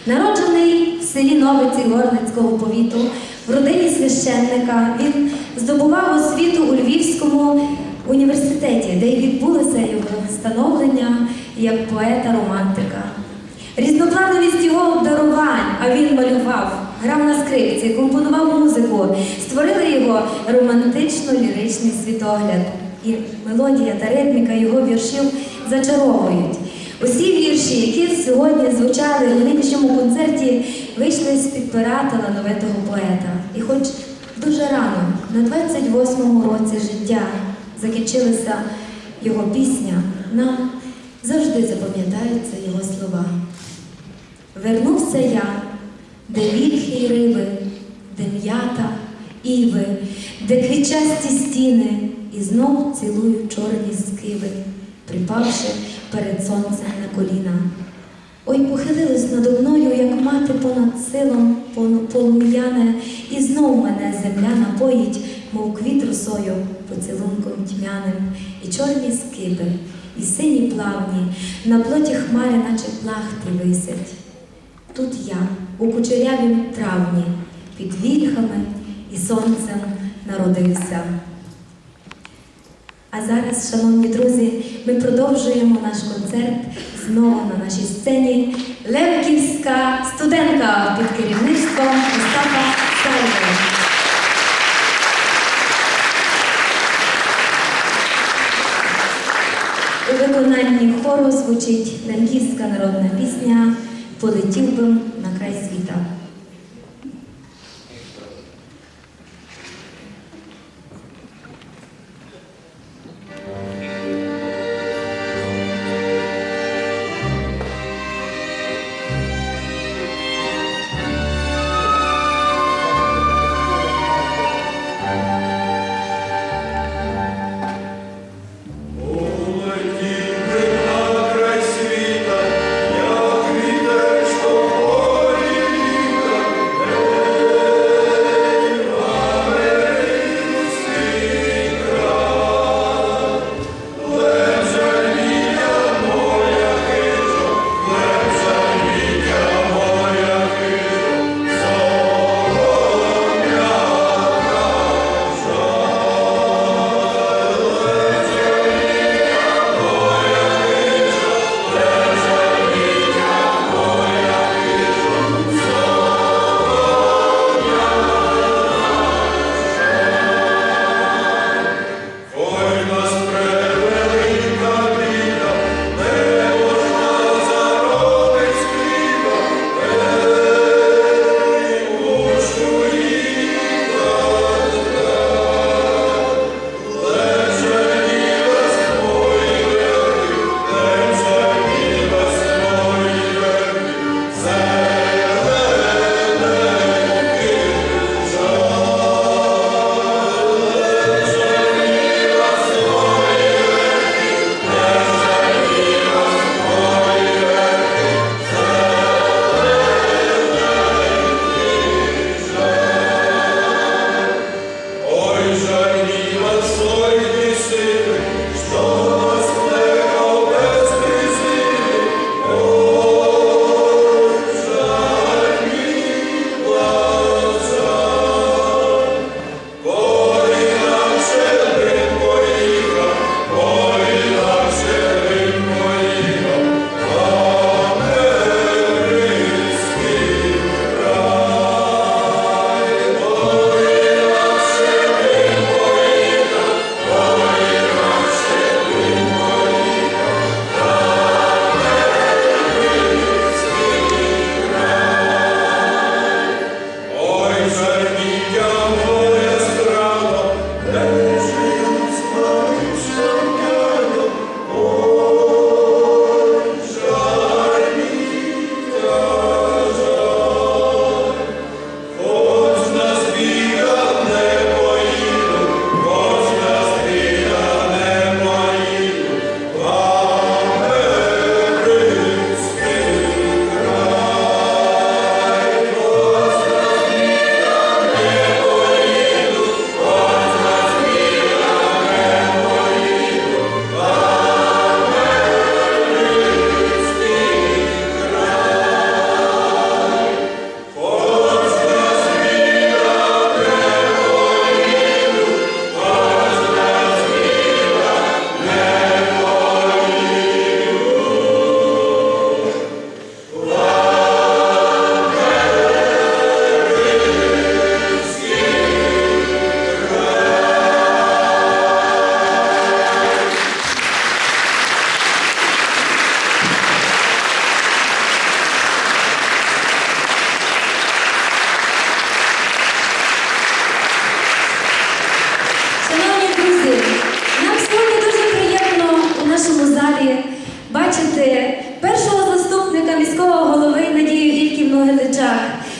Народжений в селі Новиці Горницького повіту в родині священника, він здобував освіту у Львівському університеті, де й відбулося його становлення як поета-романтика. Різноплановість його обдарувань, а він малював, грав на скрипці, компонував музику, створили його романтично-ліричний світогляд. І мелодія та ритміка його віршів зачаровують. Усі вірші, які сьогодні звучали у нинішньому концерті, вийшли з-під пера талановитого поета. І хоч дуже рано, на двадцять восьмому році життя, закінчилася його пісня, нам завжди запам'ятаються його слова. Вернувся я, де вільхи й риби, де м'ята, іви, де квітчасті стіни, і знов цілую чорні скиви, припавши перед сонцем на коліна. Ой, похилилось надо мною, як мати понад силом пон-, полум'яне, і знов мене земля напоїть, мов квіт росою, поцілунком тьмяним, і чорні скибы, і сині плавні, на плоті хмари, наче плахти висять. Тут я, у кучерявім травні, під вільхами і сонцем народився. А зараз, шановні друзі, ми продовжуємо наш концерт знову на нашій сцені. Лемківська студентка під керівництвом Остапа Сальви. У виконанні хору звучить лемківська народна пісня «Полетів бы на край світа».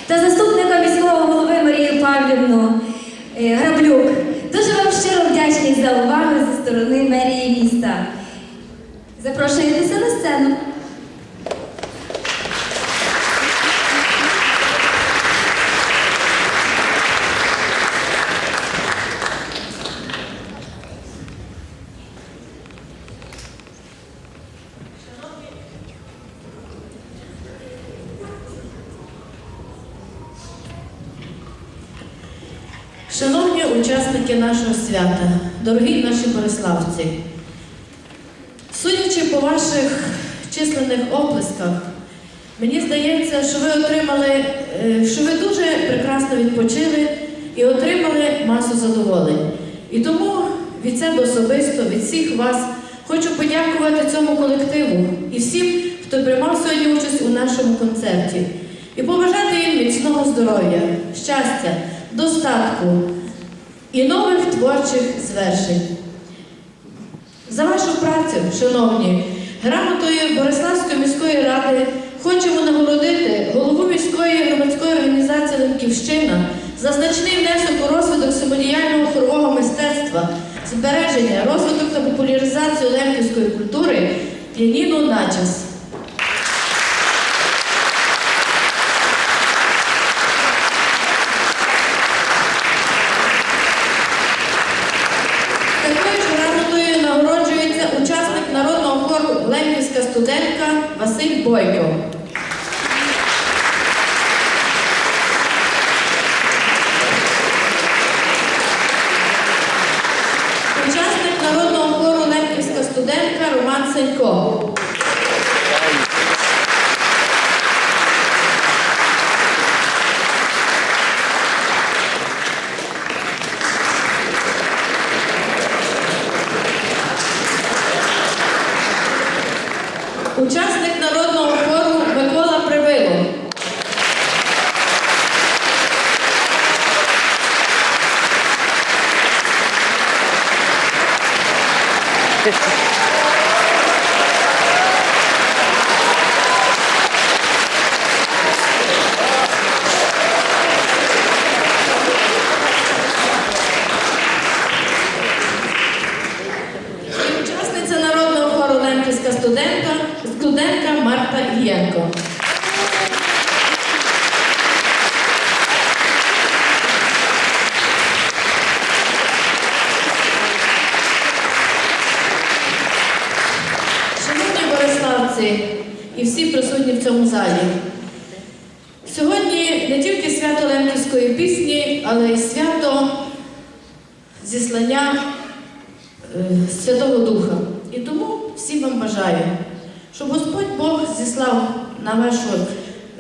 та заступника міського голови Марію Павлівну, е, Граблюк. Дуже вам щиро вдячні за увагу зі сторони мерії міста. Запрошуєтеся на сцену. Шановні учасники нашого свята, дорогі наші бориславці, судячи по ваших численних оплесках, мені здається, що ви отримали, е, що ви дуже прекрасно відпочили і отримали масу задоволень. І тому від себе особисто, від всіх вас хочу подякувати цьому колективу і всім, хто приймав сьогодні участь у нашому концерті. І побажати їм міцного здоров'я, щастя, достатку і нових творчих звершень. За вашу працю, шановні, грамотою Бориславської міської ради хочемо нагородити голову міської громадської організації «Лемківщина» за значний внесок у розвиток самодіяльного хорового мистецтва, збереження, розвиток та популяризацію лемківської культури Яніну Начес. Такою ж грамотою нагороджується учасник народного хору «Лемківська студентка» Василь Бойко. Учасник народного хору «Лемківська студентка» Роман Сенько. Учасник народного хору Микола Привило. І учасниця народного хору «Лемківська студентка», студентка Марта Іллєнко. Шановні бориславці і всі присутні в цьому залі, сьогодні не тільки свято лемківської пісні, але й свято зіслання, е, Святого Духа. І тому всім вам бажаю, щоб Господь Бог зіслав на вашу,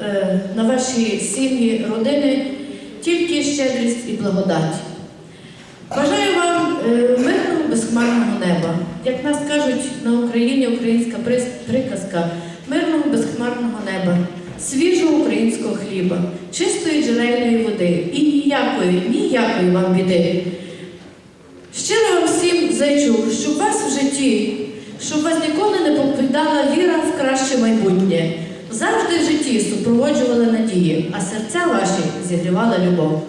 е, на ваші сім'ї, родини тільки щедрість і благодать. Бажаю вам, е, мирного, безхмарного неба. Як нас кажуть на Україні, українська прис-, приказка: мирного, безхмарного неба, свіжого українського хліба, чистої джерельної води і ніякої, ніякої вам біди. Щиро вам всім зичу, щоб вас в житті, щоб вас ніколи не покидала віра в краще майбутнє, завжди в житті супроводжувала надії, а серця ваші зігрівала любов.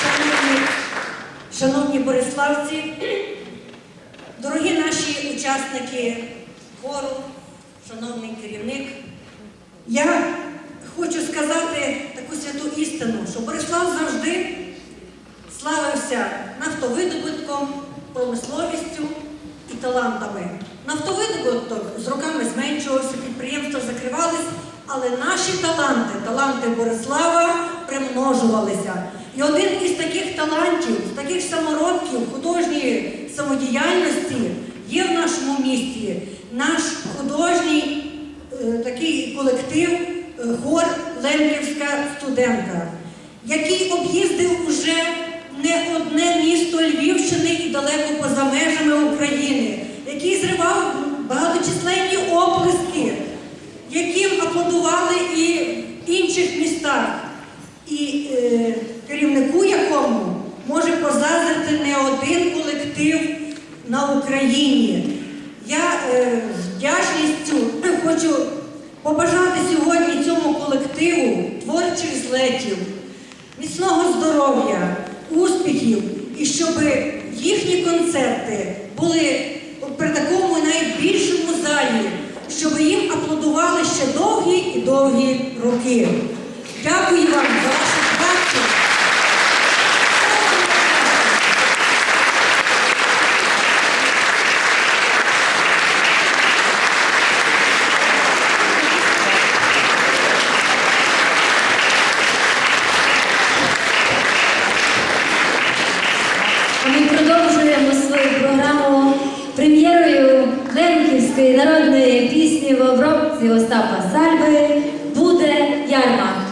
Шановні, шановні бориславці, дорогі наші учасники хору, шановний керівник, я хочу сказати таку святу істину, що Борислав завжди славився нафтовидобутком, промисловістю і талантами. Нафтовидобуток з роками зменшувався, підприємства закривались, але наші таланти, таланти Борислава примножувалися. І один із таких талантів, з таких самородків художньої самодіяльності є в нашому місті наш художній, е, такий колектив, е, хор «Лемківська студентка», який об'їздив уже не одне місто Львівщини і далеко поза межами України, який зривав багаточисленні оплески, яким аплодували і в інших містах, і, е, керівнику якому може позаздрити не один колектив на Україні. Я, е, вдячний Хочу побажати сьогодні цьому колективу творчих злетів, міцного здоров'я, успіхів і щоб їхні концерти були при такому найбільшому залі, щоб їм аплодували ще довгі і довгі роки. Дякую вам за вашу працю. А ми продовжуємо свою програму прем'єрою лемківської народної пісні в обробці Остапа Сальви «Буде ярмак».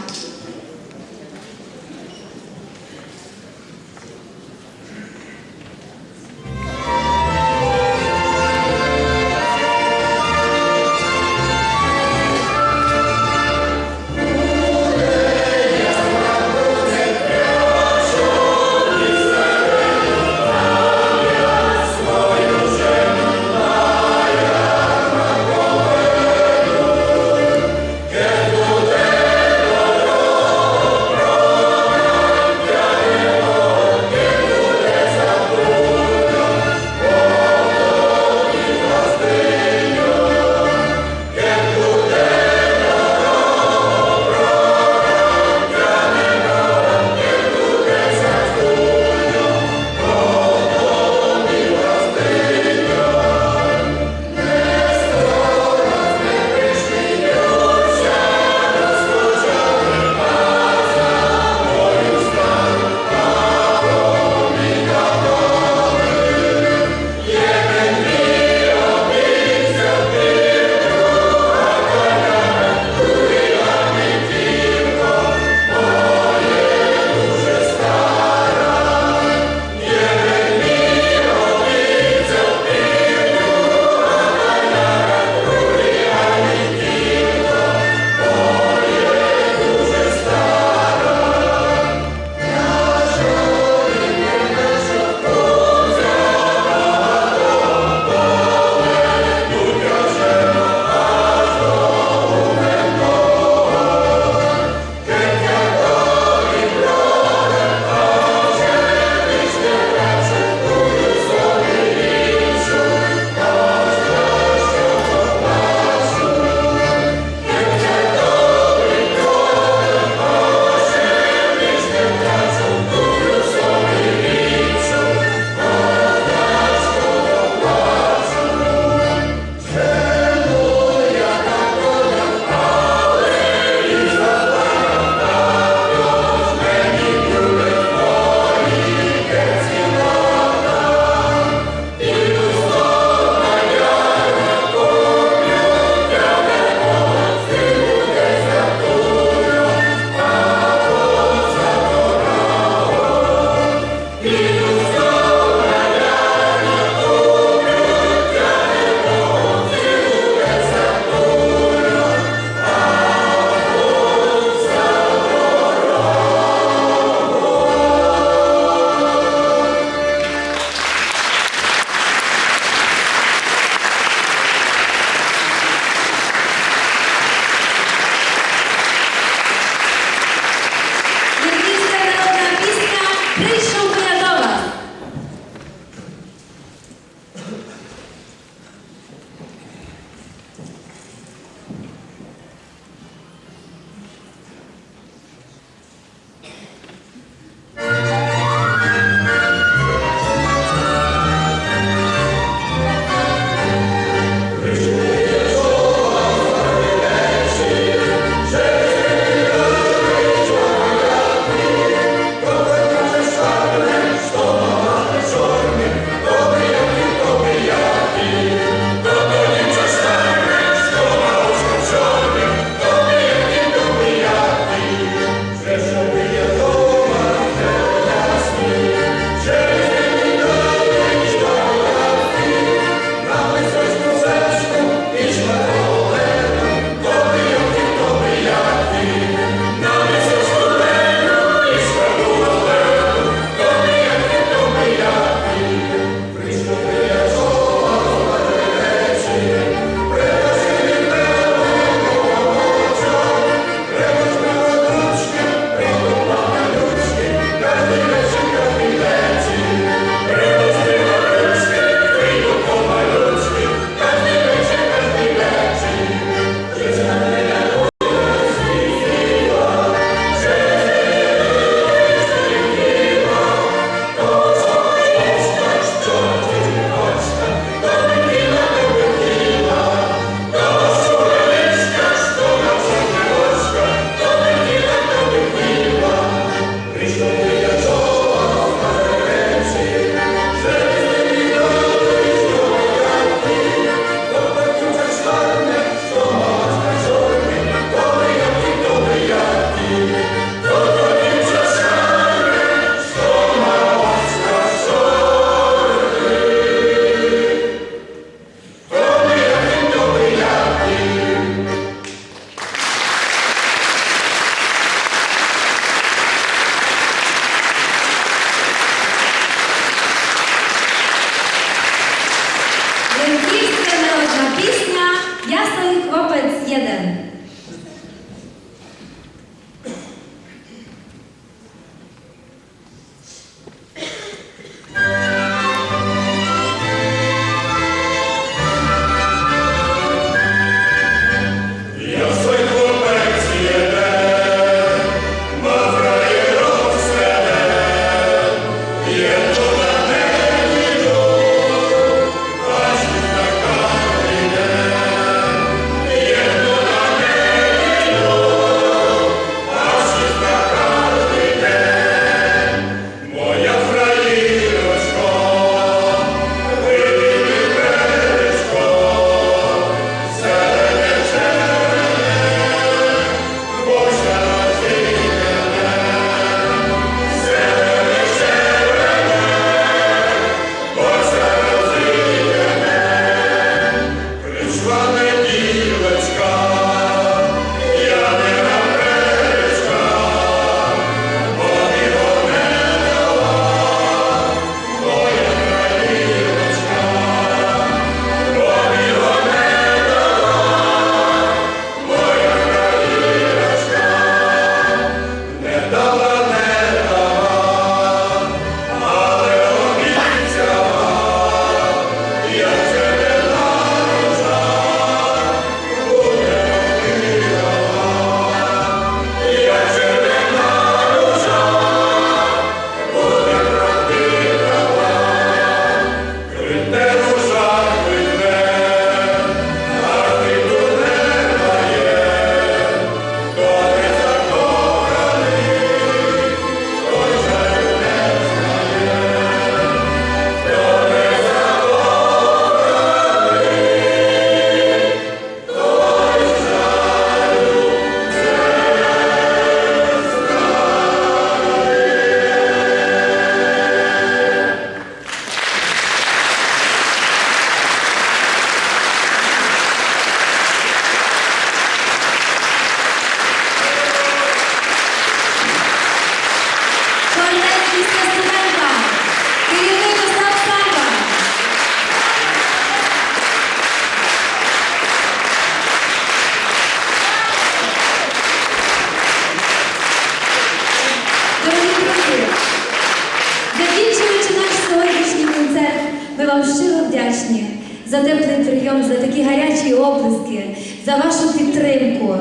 щиро вдячні за теплий прийом, за такі гарячі оплески, за вашу підтримку.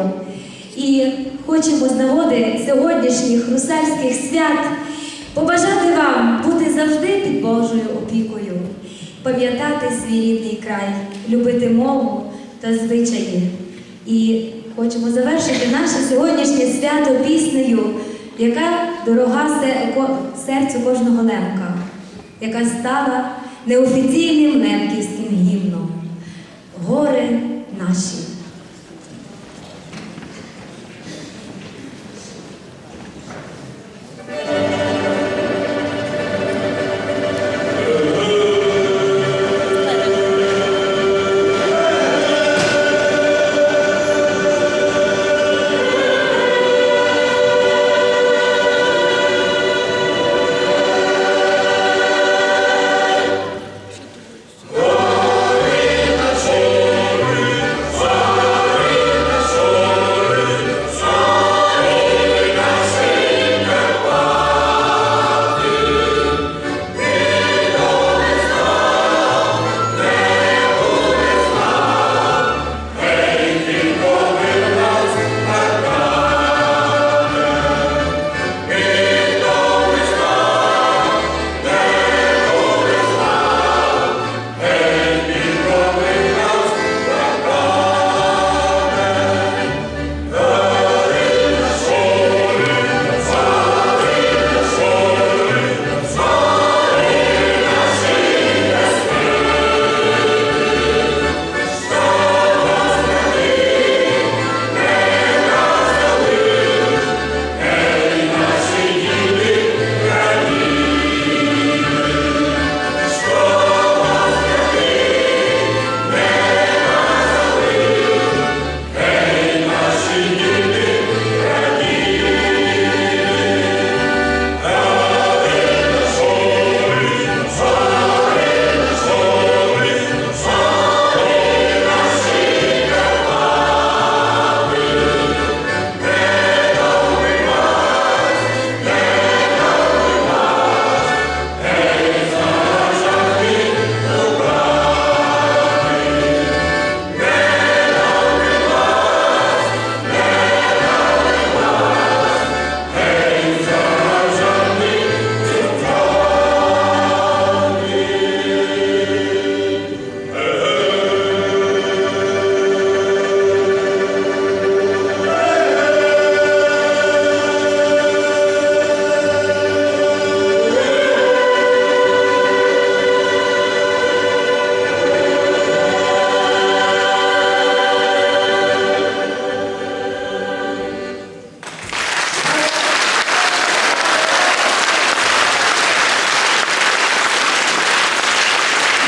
І хочемо з нагоди сьогоднішніх русальських свят побажати вам бути завжди під Божою опікою, пам'ятати свій рідний край, любити мову та звичаї. І хочемо завершити наше сьогоднішнє свято піснею, яка дорога се-, ко-, серцю кожного лемка, яка стала неофіційним лемківським гімном. Гори наші.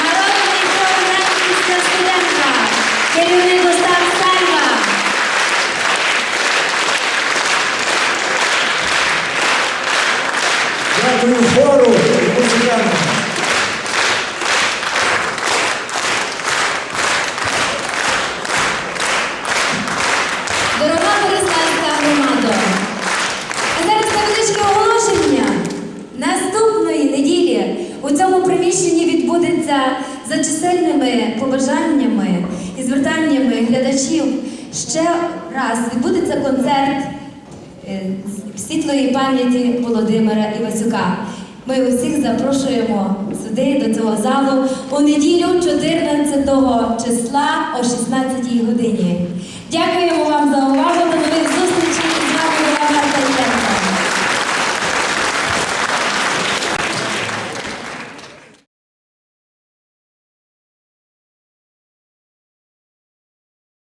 Народний хор «Лемківська студентка», керівник Остап Сальва. Дякую хору і музикантам. Дорога Береславська громадо, а зараз невеличке оголошення. Наступної неділі у цьому приміщенні відбудеться, за чисельними побажаннями і звертаннями глядачів, ще раз відбудеться концерт, е, світлої пам'яті Володимира Івасюка. Ми усіх запрошуємо сюди, до цього залу, у неділю, чотирнадцятого числа, о шістнадцятій годині.